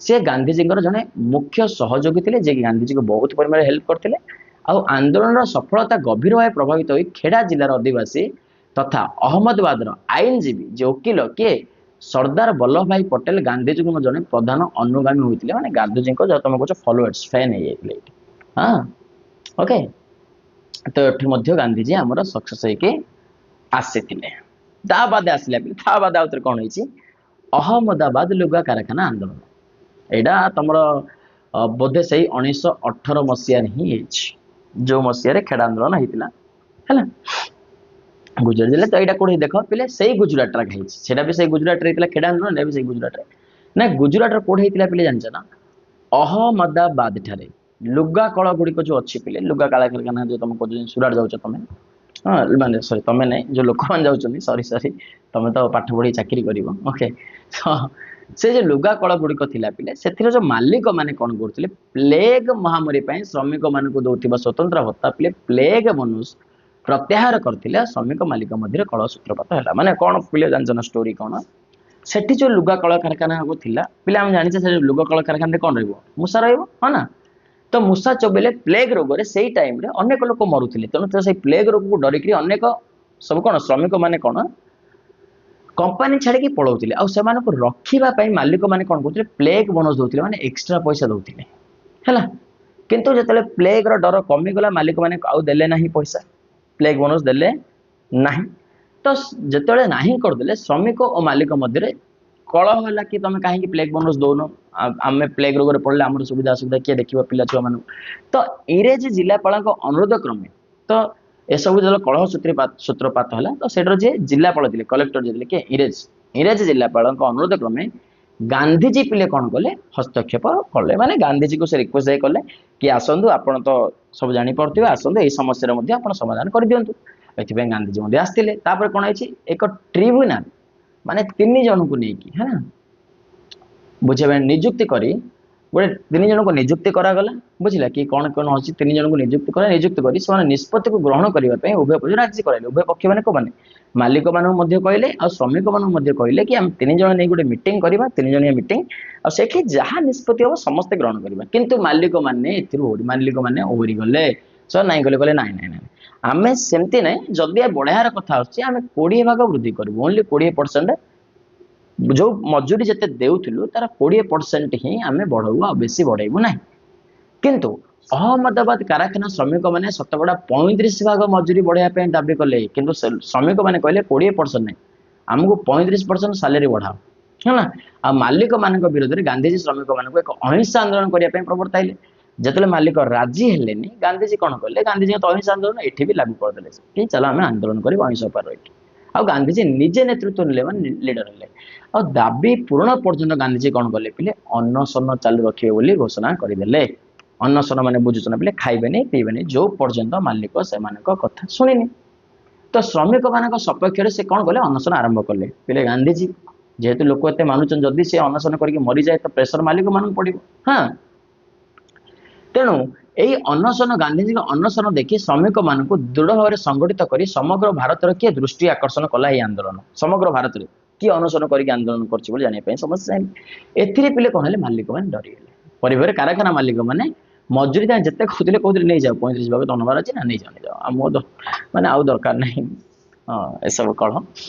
ସେ ଗାନ୍ଧିଜୀଙ୍କର ଜଣେ ମୁଖ୍ୟ ସହଯୋଗୀ ଥିଲେ, ଯିଏକି ଗାନ୍ଧିଜୀଙ୍କୁ ବହୁତ ପରିମାଣରେ ହେଲ୍ପ କରିଥିଲେ। ଆଉ ଆନ୍ଦୋଳନର ସଫଳତା ଗଭୀର ଭାବେ ପ୍ରଭାବିତ ହୋଇ ଖେଡ଼ା ଜିଲ୍ଲାର ଅଧିବାସୀ ତଥା ଅହମ୍ମଦାବାଦର ଆଇନଜୀବୀ ଯେ ଓକିଲ କିଏ, ସର୍ଦ୍ଦାର ବଲ୍ଲଭ ଭାଇ ପଟେଲ ଗାନ୍ଧିଜୀଙ୍କ ଜଣେ ପ୍ରଧାନ ଅନୁଗାମୀ ହୋଇଥିଲେ। ମାନେ ଗାନ୍ଧିଜୀଙ୍କ ଯାହା ତମେ କହୁଛ ଫଲୋଅର୍ସ, ଫ୍ୟାନ୍ ହେଇଯାଇଥିଲେ ଏଇଠି। ହଁ, ଓକେ, ତ ଏଠି ମଧ୍ୟ ଗାନ୍ଧିଜୀ ଆମର ସକ୍ସେସ୍ ହେଇକି ଆସିଥିଲେ। ତା ବାଦେ ଆସିଲା, ତା ବାଦେ ଆଉଥରେ କଣ ହେଇଛି, ଅହମ୍ମଦାବାଦ ଲୁଗା କାରଖାନା ଆନ୍ଦୋଳନ। ଏଇଟା ତମର ବୋଧେ ସେଇ 1918 ମସିହାରେ ହିଁ ହେଇଛି, ଯୋଉ ମସିହାରେ ଖେଡ଼ା ଆନ୍ଦୋଳନ ହେଇଥିଲା, ହେଲା ଗୁଜୁରାଟ ଜିଲ୍ଲା। ତ ଏଇଟା କୋଉଠି ଦେଖ ପିଲେ, ସେଇ ଗୁଜୁରାଟରେ ହେଇଛି। ସେଟା ବି ସେଇ ଗୁଜୁରାଟରେ ହେଇଥିଲା ଖେଡ଼ା ଆନ୍ଦୋଳନ, ଏଇଟା ବି ସେଇ ଗୁଜୁରାଟରେ। ନା ଗୁଜୁରାଟର କୋଉଠି ହେଇଥିଲା ପିଲେ ଜାଣିଛ ନା? ଅହମ୍ମଦାବାଦ ଠାରେ ଲୁଗା କଳ ଗୁଡ଼ିକ ଯୋଉ ଅଛି ପିଲେ, ଲୁଗା କାରଖାନା ଯୋଉ ତମେ କହୁଛ ସୁରାଟ ଯାଉଛ ତମେ, ହଁ ମାନେ ସରି ତମେ ନାଇଁ, ଯୋଉ ଲୋକମାନେ ଯାଉଛନ୍ତି, ସରି ସରି, ତମେ ତ ପାଠ ପଢି ଚାକିରି କରିବ। ଓକେ, ତ ସେ ଯୋଉ ଲୁଗା କଳ ଗୁଡ଼ିକ ଥିଲା ପିଲେ, ସେଥିରେ ଯୋଉ ମାଲିକ ମାନେ କଣ କରୁଥିଲେ, ପ୍ଲେଗ ମହାମାରୀ ପାଇଁ ଶ୍ରମିକ ମାନଙ୍କୁ ଦଉଥିବା ସ୍ୱତନ୍ତ୍ର ଭତ୍ତା ପିଲେ ପ୍ଲେଗ ବୋନସ୍ ପ୍ରତ୍ୟାହାର କରିଥିଲେ। ଶ୍ରମିକ ମାଲିକ ମଧ୍ୟରେ କଳହ ସୂତ୍ରପାତ ହେଲା। ମାନେ କଣ ପିଲେ ଜାଣିଛ ନା ଷ୍ଟୋରି କଣ? ସେଠି ଯୋଉ ଲୁଗା କଳ କାରଖାନା ଥିଲା ପିଲେ, ଆମେ ଜାଣିଛେ ସେ ଲୁଗା କଳ କାରଖାନାରେ କଣ ରହିବ, ମୂଷା ରହିବ, ହଁ ନା? ତ ମୂଷା ଚୋବେଇଲେ ପ୍ଲେଗ ରୋଗରେ ସେଇ ଟାଇମରେ ଅନେକ ଲୋକ ମରୁଥିଲେ। ତେଣୁ ତ ସେଇ ପ୍ଲେଗ ରୋଗକୁ ଡରିକିରି ଅନେକ ସବୁ କଣ ଶ୍ରମିକ ମାନେ କଣ କମ୍ପାନୀ ଛାଡ଼ିକି ପଳଉଥିଲେ। ଆଉ ସେମାନଙ୍କୁ ରଖିବା ପାଇଁ ମାଲିକ ମାନେ କଣ କରୁଥିଲେ, ପ୍ଲେଗ ବୋନସ୍ ଦଉଥିଲେ, ମାନେ ଏକ୍ସଟ୍ରା ପଇସା ଦଉଥିଲେ, ହେଲା। କିନ୍ତୁ ଯେତେବେଳେ ପ୍ଲେଗର ଡର କମିଗଲା, ମାଲିକ ମାନେ ଆଉ ଦେଲେ ନାହିଁ ପଇସା, ପ୍ଲେଗ ବୋନସ୍ ଦେଲେ ନାହିଁ। ତ ଯେତେବେଳେ ନାହିଁ କରିଦେଲେ, ଶ୍ରମିକ ଓ ମାଲିକ ମଧ୍ୟରେ କଳହ ହେଲା କି ତମେ କାହିଁକି ପ୍ଲେଗ ବୋନସ୍ ଦଉନ, ଆମେ ପ୍ଲେଗ ରୋଗରେ ପଡ଼ିଲେ ଆମର ସୁବିଧା ଅସୁବିଧା କିଏ ଦେଖିବ ପିଲା ଛୁଆମାନଙ୍କୁ। ତ ଇଂରେଜ ଜିଲ୍ଲାପାଳଙ୍କ ଅନୁରୋଧ କ୍ରମେ ତ ଏସବୁ ଯେତେବେଳେ କଳହ ସୂତ୍ରପାତ ହେଲା, ତ ସେଠାର ଯିଏ ଜିଲ୍ଲାପାଳ ଥିଲେ, କଲେକ୍ଟର ଯିଏ ଥିଲେ କିଏ, ଇଂରେଜ ଜିଲ୍ଲାପାଳଙ୍କ ଅନୁରୋଧ କ୍ରମେ ଗାନ୍ଧିଜୀ ପିଲେ କଣ କଲେ, ହସ୍ତକ୍ଷେପ କଲେ। ମାନେ ଗାନ୍ଧିଜୀକୁ ସେ ରିକ୍ୱେଷ୍ଟ ଯାଇ କଲେ କି ଆସନ୍ତୁ, ଆପଣ ତ ସବୁ ଜାଣିପାରୁଥିବେ, ଆସନ୍ତୁ ଏଇ ସମସ୍ୟାର ମଧ୍ୟ ଆପଣ ସମାଧାନ କରିଦିଅନ୍ତୁ। ଏଥିପାଇଁ ଗାନ୍ଧିଜୀ ମଧ୍ୟ ଆସିଥିଲେ। ତାପରେ କଣ ହେଇଛି, ଏକ ଟ୍ରିବ୍ୟୁନାଲ ମାନେ 3 ଜଣଙ୍କୁ ନେଇକି, ହେଲା ବୁଝିବା ପାଇଁ ନିଯୁକ୍ତି କରି ଗୋଟେ 3 ଜଣଙ୍କୁ ନିଯୁକ୍ତି କରାଗଲା, ବୁଝିଲା କି କଣ କଣ ଅଛି, 3 ଜଣଙ୍କୁ ନିଯୁକ୍ତି କରି ସେମାନେ ନିଷ୍ପତ୍ତିକୁ ଗ୍ରହଣ କରିବା ପାଇଁ ଉଭୟ ପକ୍ଷ ରାଜି କରାଇଲେ। ଉଭୟ ପକ୍ଷ ମାନେ କୋଉମାନେ, ମାଲିକ ମାନଙ୍କୁ ମଧ୍ୟ କହିଲେ ଆଉ ଶ୍ରମିକ ମାନଙ୍କୁ ମଧ୍ୟ କହିଲେ କି ଆମେ 3 ଜଣ ନେଇ ଗୋଟେ ମିଟିଂ କରିବା, 3 ଜଣିଆ ମିଟିଂ, ଆଉ ସେଠି ଯାହା ନିଷ୍ପତ୍ତି ହବ ସମସ୍ତେ ଗ୍ରହଣ କରିବା। କିନ୍ତୁ ମାଲିକ ମାନେ ଏଥିରୁ ମାଲିକ ମାନେ ଓହରି ଗଲେ, ନାଇଁ କଲେ, କହିଲେ ନାଇଁ ନାଇଁ ନାଇଁ ଆମେ ସେମିତି ନାଇଁ, ଯଦି ବଢେଇବାର କଥା ଆସୁଛି ଆମେ 20 ଭାଗ ବୃଦ୍ଧି କରିବୁ, ଓନ୍ଲି 20% ଯୋଉ ମଜୁରୀ ଯେତେ ଦେଉଥିଲୁ ତାର 20% ହିଁ ଆମେ ବଢେଇବୁ, ଆଉ ବେଶୀ ବଢେଇବୁ ନାହିଁ। କିନ୍ତୁ ଅହମ୍ମଦାବାଦ କାରଖାନା ଶ୍ରମିକମାନେ ଶତକଡ଼ା 35 ଭାଗ ମଜୁରୀ ବଢେଇବା ପାଇଁ ଦାବି କଲେ। କିନ୍ତୁ ଶ୍ରମିକମାନେ କହିଲେ 20% ନାହିଁ, ଆମକୁ 35% ସାଲେରୀ ବଢାଅ, ହେଲା। ଆଉ ମାଲିକମାନଙ୍କ ବିରୋଧରେ ଗାନ୍ଧିଜୀ ଶ୍ରମିକମାନଙ୍କୁ ଏକ ଅହିଂସା ଆନ୍ଦୋଳନ କରିବା ପାଇଁ ପ୍ରବର୍ତ୍ତାଇଲେ। ଯେତେବେଳେ ମାଲିକ ରାଜି ହେଲେନି, ଗାନ୍ଧିଜୀ କଣ କଲେ, ଗାନ୍ଧିଜୀଙ୍କ ଅହିଂସା ଆନ୍ଦୋଳନ ଏଠି ବି ଲାଗୁ କରିଦେଲେ କି ଚାଲ ଆମେ ଆନ୍ଦୋଳନ କରିବୁ ଅହିଂସା ଉପାୟରେ ରହିକି। ଆଉ ଗାନ୍ଧିଜୀ ନିଜେ ନେତୃତ୍ୱ ନେଲେ, ମାନେ ଲିଡର ହେଲେ। ଆଉ ଦାବି ପୂରଣ ପର୍ଯ୍ୟନ୍ତ ଗାନ୍ଧିଜୀ କଣ କଲେ ପିଲେ, ଅନଶନ ଚାଲୁ ରଖିବେ ବୋଲି ଘୋଷଣା କରିଦେଲେ। ଅନଶନ ମାନେ ବୁଝୁଛ ନା ପିଲେ, ଖାଇବେନି ପିଇବେନି ଯୋଉ ପର୍ଯ୍ୟନ୍ତ ମାଲିକ ସେମାନଙ୍କ କଥା ଶୁଣିନି। ତ ଶ୍ରମିକମାନଙ୍କ ସପକ୍ଷରେ ସେ କଣ କଲେ, ଅନଶନ ଆରମ୍ଭ କଲେ ପିଲେ। ଗାନ୍ଧିଜୀ ଯେହେତୁ ଲୋକ ଏତେ ମାନୁଛନ୍ତି, ଯଦି ସେ ଅନଶନ କରିକି ମରିଯାଏ ତ ପ୍ରେସର ମାଲିକ ମାନଙ୍କୁ ପଡିବ, ହଁ। ତେଣୁ ଏଇ ଅନଶନ, ଗାନ୍ଧିଜୀଙ୍କ ଅନଶନ ଦେଖି ଶ୍ରମିକମାନଙ୍କୁ ଦୃଢ ଭାବରେ ସଂଗଠିତ କରି ସମଗ୍ର ଭାରତର କିଏ ଦୃଷ୍ଟି ଆକର୍ଷଣ କଲା ଏଇ ଆନ୍ଦୋଳନ। ସମଗ୍ର ଭାରତରେ କିଏ ଅନଶନ କରିକି ଆନ୍ଦୋଳନ କରୁଛି ବୋଲି ଜାଣିବା ପାଇଁ ସମସ୍ତେ ଚାହିଁଲେ। ଏଥିରେ ପିଲେ କଣ ହେଲେ, ମାଲିକମାନେ ଡରିଗଲେ। ପରିବାର କାରଖାନା ମାଲିକମାନେ ମଜୁରୀ ତାଙ୍କ ଯେତେ କହୁଥିଲେ, କହୁଥିଲେ ନେଇଯାଅ 35 ଭାଗ ଧନବାର ଅଛି ନା, ନେଇଯାଅ ନେଇଯାଅ, ଆମ ମାନେ ଆଉ ଦରକାର ନାହିଁ, ହଁ ଏସବୁ କଣ।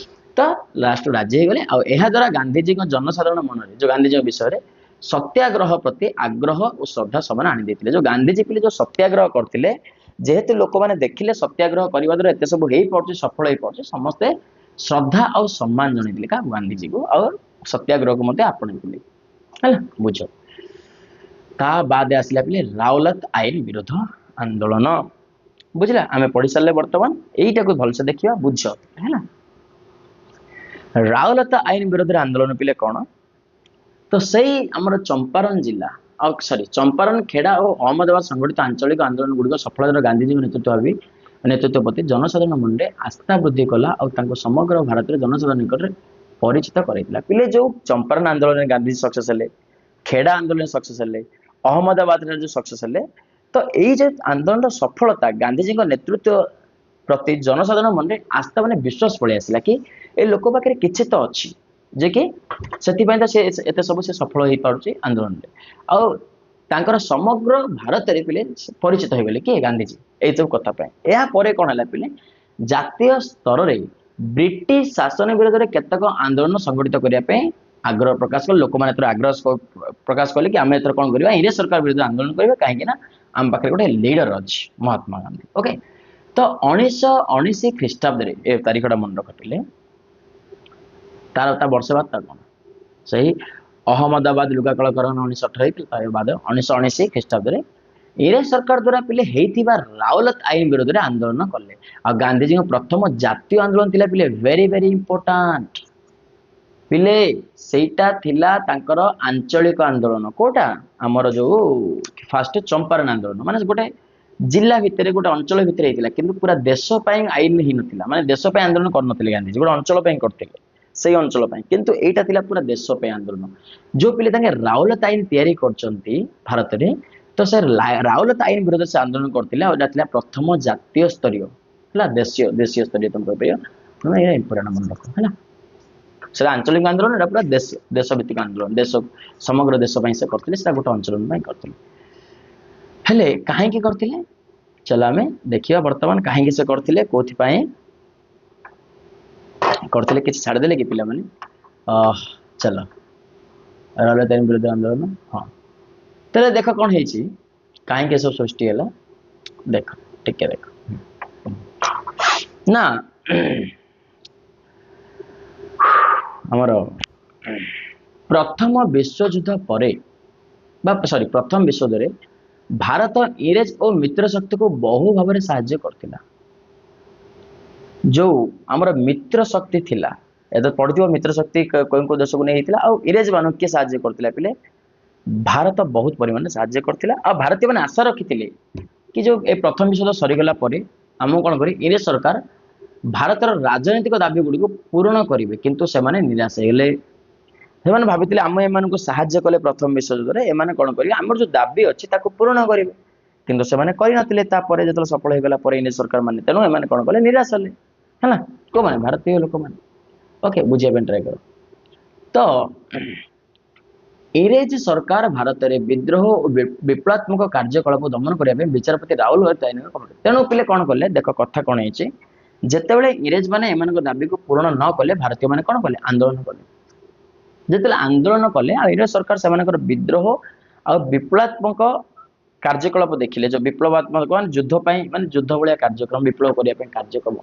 ତ ଲାଷ୍ଟ ରାଜି ହେଇଗଲେ। ଆଉ ଏହା ଦ୍ୱାରା ଗାନ୍ଧିଜୀଙ୍କ ଜନସାଧାରଣ ମନରେ ଯୋଉ ଗାନ୍ଧିଜୀଙ୍କ ବିଷୟରେ ସତ୍ୟାଗ୍ରହ ପ୍ରତି ଆଗ୍ରହ ଓ ଶ୍ରଦ୍ଧା ସମାନ ଆଣି ଦେଇଥିଲେ। ଯୋଉ ଗାନ୍ଧିଜୀ ପିଲେ ଯୋଉ ସତ୍ୟାଗ୍ରହ କରିଥିଲେ, ଯେହେତୁ ଲୋକମାନେ ଦେଖିଲେ ସତ୍ୟାଗ୍ରହ କରିବା ଦ୍ୱାରା ଏତେ ସବୁ ହେଇପାରୁଛି, ସଫଳ ହେଇପାରୁଛି, ସମସ୍ତେ ଶ୍ରଦ୍ଧା ଆଉ ସମ୍ମାନ ଜଣେଇଥିଲେ କାହାକୁ, ଗାନ୍ଧିଜୀକୁ, ଆଉ ସତ୍ୟାଗ୍ରହକୁ ମଧ୍ୟ ଆପଣେଇଥିଲେ, ହେଲା ବୁଝ। ତା ବାଦେ ଆସିଲା ପିଲେ ରାଉଲତ ଆଇନ ବିରୋଧ ଆନ୍ଦୋଳନ, ବୁଝିଲା। ଆମେ ପଢି ସାରିଲେ, ବର୍ତ୍ତମାନ ଏଇଟାକୁ ଭଲସେ ଦେଖିବା, ବୁଝ ହେଲା। ରାଉଲତ ଆଇନ ବିରୋଧରେ ଆନ୍ଦୋଳନ ପିଲେ କଣ, ତ ସେଇ ଆମର ଚମ୍ପାରନ ଜିଲ୍ଲା ଆଉ ସରି ଚମ୍ପାରନ, ଖେଡ଼ା ଓ ଅହମ୍ମଦାବାଦ ସଂଗଠିତ ଆଞ୍ଚଳିକ ଆନ୍ଦୋଳନ ଗୁଡ଼ିକ ସଫଳତାର ଗାନ୍ଧିଜୀଙ୍କ ନେତୃତ୍ୱ ପ୍ରତି ଜନସାଧାରଣ ମନରେ ଆସ୍ଥା ବୃଦ୍ଧି କଲା ଆଉ ତାଙ୍କୁ ସମଗ୍ର ଭାରତରେ ଜନସାଧାରଣ ନିକଟରେ ପରିଚିତ କରାଇଥିଲା। ପିଲେ ଯୋଉ ଚମ୍ପାରନ ଆନ୍ଦୋଳନରେ ଗାନ୍ଧିଜୀ ସକ୍ସେସ୍ ହେଲେ, ଖେଡ଼ା ଆନ୍ଦୋଳନରେ ସକ୍ସେସ୍ ହେଲେ, ଅହମ୍ମଦାବାଦରେ ଯୋଉ ସକ୍ସେସ୍ ହେଲେ, ତ ଏଇ ଯେ ଆନ୍ଦୋଳନର ସଫଳତା ଗାନ୍ଧିଜୀଙ୍କ ନେତୃତ୍ୱ ପ୍ରତି ଜନସାଧାରଣ ମନରେ ଆସ୍ଥା ମାନେ ବିଶ୍ୱାସ ପଳେଇ ଆସିଲା କି ଏ ଲୋକ ପାଖରେ କିଛି ତ ଅଛି, ଯେ କି ସେଥିପାଇଁ ତ ସେ ଏତେ ସବୁ ସେ ସଫଳ ହେଇପାରୁଛି ଆନ୍ଦୋଳନରେ। ଆଉ ତାଙ୍କର ସମଗ୍ର ଭାରତରେ ପିଲେ ପରିଚିତ ହେଇଗଲେ କିଏ? ଗାନ୍ଧିଜୀ, ଏଇ ସବୁ କଥା ପାଇଁ। ଏହା ପରେ କଣ ହେଲା ପିଲେ? ଜାତୀୟ ସ୍ତରରେ ବ୍ରିଟିଶ ଶାସନ ବିରୋଧରେ କେତେକ ଆନ୍ଦୋଳନ ସଂଗଠିତ କରିବା ପାଇଁ ଆଗ୍ରହ ପ୍ରକାଶ କଲେ। ଲୋକମାନେ ଏଥର ଆଗ୍ରହ ପ୍ରକାଶ କଲେ କି ଆମେ ଏଥର କଣ କରିବା, ଇଂରେଜ ସରକାର ବିରୁଦ୍ଧରେ ଆନ୍ଦୋଳନ କରିବା, କାହିଁକି ନା ଆମ ପାଖରେ ଗୋଟେ ଲିଡର ଅଛି ମହାତ୍ମା ଗାନ୍ଧୀ। ଓକେ, ତ 1919 ଖ୍ରୀଷ୍ଟାବ୍ଦରେ, ଏ ତାରିଖଟା ମନେ ରଖ ପିଲେ, ତାର ତା ବର୍ଷ ବାଦ ତାର କଣ ସେଇ ଅହମ୍ମଦାବାଦ ଲୁଗା କଳ କାରଖାନା 1918 ହେଇଥିଲା। ତାର ବାଦ 1919 ଖ୍ରୀଷ୍ଟାବ୍ଦରେ ଇଂରେଜ ସରକାର ଦ୍ୱାରା ପିଲେ ହେଇଥିବା ରାଉଲତ ଆଇନ ବିରୋଧରେ ଆନ୍ଦୋଳନ କଲେ। ଆଉ ଗାନ୍ଧିଜୀଙ୍କ ପ୍ରଥମ ଜାତୀୟ ଆନ୍ଦୋଳନ ଥିଲା ପିଲେ, ଭେରି ଭେରି ଇମ୍ପୋର୍ଟାଣ୍ଟ ପିଲେ, ସେଇଟା ଥିଲା ତାଙ୍କର ଆଞ୍ଚଳିକ ଆନ୍ଦୋଳନ। କୋଉଟା? ଆମର ଯୋଉ ଫାଷ୍ଟ ଚମ୍ପାରଣ ଆନ୍ଦୋଳନ, ମାନେ ଗୋଟେ ଜିଲ୍ଲା ଭିତରେ ଗୋଟେ ଅଞ୍ଚଳ ଭିତରେ ହେଇଥିଲା, କିନ୍ତୁ ପୁରା ଦେଶ ପାଇଁ ଆଇନ ହେଇନଥିଲା। ମାନେ ଦେଶ ପାଇଁ ଆନ୍ଦୋଳନ କରିନଥିଲେ ଗାନ୍ଧିଜୀ, ଗୋଟେ ଅଞ୍ଚଳ ପାଇଁ କରିଥିଲେ, ସେଇ ଅଞ୍ଚଳ ପାଇଁ। କିନ୍ତୁ ଏଇଟା ଥିଲା ପୁରା ଦେଶ ପାଇଁ ଆନ୍ଦୋଳନ। ଯୋଉ ପିଲେ ତାଙ୍କେ ରାଉଲତ ଆଇନ ତିଆରି କରିଛନ୍ତି ଭାରତରେ, ତ ସେ ରାଉଲତ ଆଇନ ବିରୋଧରେ ସେ ଆନ୍ଦୋଳନ କରିଥିଲେ। ଆଉ ଏଇଟା ଥିଲା ପ୍ରଥମ ଜାତୀୟ ସ୍ତରୀୟ, ହେଲା ଦେଶୀୟ, ଦେଶୀୟ ସ୍ତରୀୟ ତମେ କହିପାରିବ। ଏଇଟା ଇମ୍ପୋର୍ଟାଣ୍ଟ ମନେ ରଖ, ହେଲା। ସେଟା ଆଞ୍ଚଳିକ ଆନ୍ଦୋଳନ, ଏଟା ପୁରା ଦେଶ, ଦେଶଭିତ୍ତିକ ଆନ୍ଦୋଳନ, ଦେଶ ସମଗ୍ର ଦେଶ ପାଇଁ ସେ କରିଥିଲେ, ସେଟା ଗୋଟେ ଅଞ୍ଚଳ ପାଇଁ କରିଥିଲେ। ହେଲେ କାହିଁକି କରିଥିଲେ, ଚାଲ ଆମେ ଦେଖିବା ବର୍ତ୍ତମାନ କାହିଁକି ସେ କରିଥିଲେ, କୋଉଥିପାଇଁ କରିଥିଲେ। କିଛି ଛାଡ଼ିଦେଲେ କି ପିଲାମାନେ? ଚାଲ ରାଉଲତ ଆଇନ ବିରୋଧୀ ଆନ୍ଦୋଳନ। ହଁ, ତାହେଲେ ଦେଖ କଣ ହେଇଛି, କାହିଁକି ଏସବୁ ସୃଷ୍ଟି ହେଲା, ଦେଖ ଟିକେ ଦେଖ ନା। ଆମର ପ୍ରଥମ ବିଶ୍ୱଯୁଦ୍ଧ ପରେ ବା ସରି ପ୍ରଥମ ବିଶ୍ୱଯୁଦ୍ଧରେ ଭାରତ ଇଂରେଜ ଓ ମିତ୍ର ଶକ୍ତିକୁ ବହୁ ଭାବରେ ସାହାଯ୍ୟ କରିଥିଲା। ଯୋଉ ଆମର ମିତ୍ର ଶକ୍ତି ଥିଲା, ଏ ତ ପଢିଥିବ ମିତ୍ର ଶକ୍ତି କେଉଁ କେଉଁ ଦେଶକୁ ନେଇ ହେଇଥିଲା, ଆଉ ଇଂରେଜ ମାନଙ୍କୁ କିଏ ସାହାଯ୍ୟ କରିଥିଲା ପିଲେ? ଭାରତ ବହୁତ ପରିମାଣରେ ସାହାଯ୍ୟ କରିଥିଲା। ଆଉ ଭାରତୀୟ ମାନେ ଆଶା ରଖିଥିଲେ କି ଯୋଉ ଏ ପ୍ରଥମ ବିଶ୍ୱଯୁଦ୍ଧ ସରିଗଲା ପରେ ଆମକୁ କଣ କରିବେ, ଇଂରେଜ ସରକାର ଭାରତର ରାଜନୈତିକ ଦାବି ଗୁଡ଼ିକୁ ପୂରଣ କରିବେ, କିନ୍ତୁ ସେମାନେ ନିରାଶ ହେଇଗଲେ। ସେମାନେ ଭାବିଥିଲେ ଆମେ ଏମାନଙ୍କୁ ସାହାଯ୍ୟ କଲେ ପ୍ରଥମ ବିଶ୍ୱଯୁଦ୍ଧରେ, ଏମାନେ କଣ କରିବେ, ଆମର ଯୋଉ ଦାବି ଅଛି ତାକୁ ପୂରଣ କରିବେ, କିନ୍ତୁ ସେମାନେ କରିନଥିଲେ। ତାପରେ ଯେତେବେଳେ ସଫଳ ହେଇଗଲା ପରେ ଇଂରେଜ ସରକାର ମାନେ, ତେଣୁ ଏମାନେ କଣ କଲେ, ନିରାଶ ହେଲେ, ହେଲା। କୋଉମାନେ? ଭାରତୀୟ ଲୋକମାନେ। ଓକେ, ବୁଝିବା ପାଇଁ ଟ୍ରାଏ କର। ତ ଇଂରେଜ ସରକାର ଭାରତରେ ବିଦ୍ରୋହ ଓ ବିପ୍ଳବାତ୍ମକ କାର୍ଯ୍ୟକଳାପ ଦମନ କରିବା ପାଇଁ ବିଚାରପତି ରାଉଲ ଆଇନ କଲେ। ତେଣୁ ପିଲେ କଣ କଲେ, ଦେଖ କଥା କଣ ହେଇଛି, ଯେତେବେଳେ ଇଂରେଜ ମାନେ ଏମାନଙ୍କ ଦାବିକୁ ପୂରଣ ନ କଲେ, ଭାରତୀୟ ମାନେ କଣ କଲେ, ଆନ୍ଦୋଳନ କଲେ। ଯେତେବେଳେ ଆନ୍ଦୋଳନ କଲେ ଆଉ ଇଂରେଜ ସରକାର ସେମାନଙ୍କର ବିଦ୍ରୋହ ଆଉ ବିପ୍ଳବାତ୍ମକ କାର୍ଯ୍ୟକଳାପ ଦେଖିଲେ, ଯୋଉ ବିପ୍ଳବାତ୍ମକ ମାନେ ଯୁଦ୍ଧ ପାଇଁ, ମାନେ ଯୁଦ୍ଧ ଭଳିଆ କାର୍ଯ୍ୟକ୍ରମ, ବିପ୍ଳବ କରିବା ପାଇଁ କାର୍ଯ୍ୟକ୍ରମ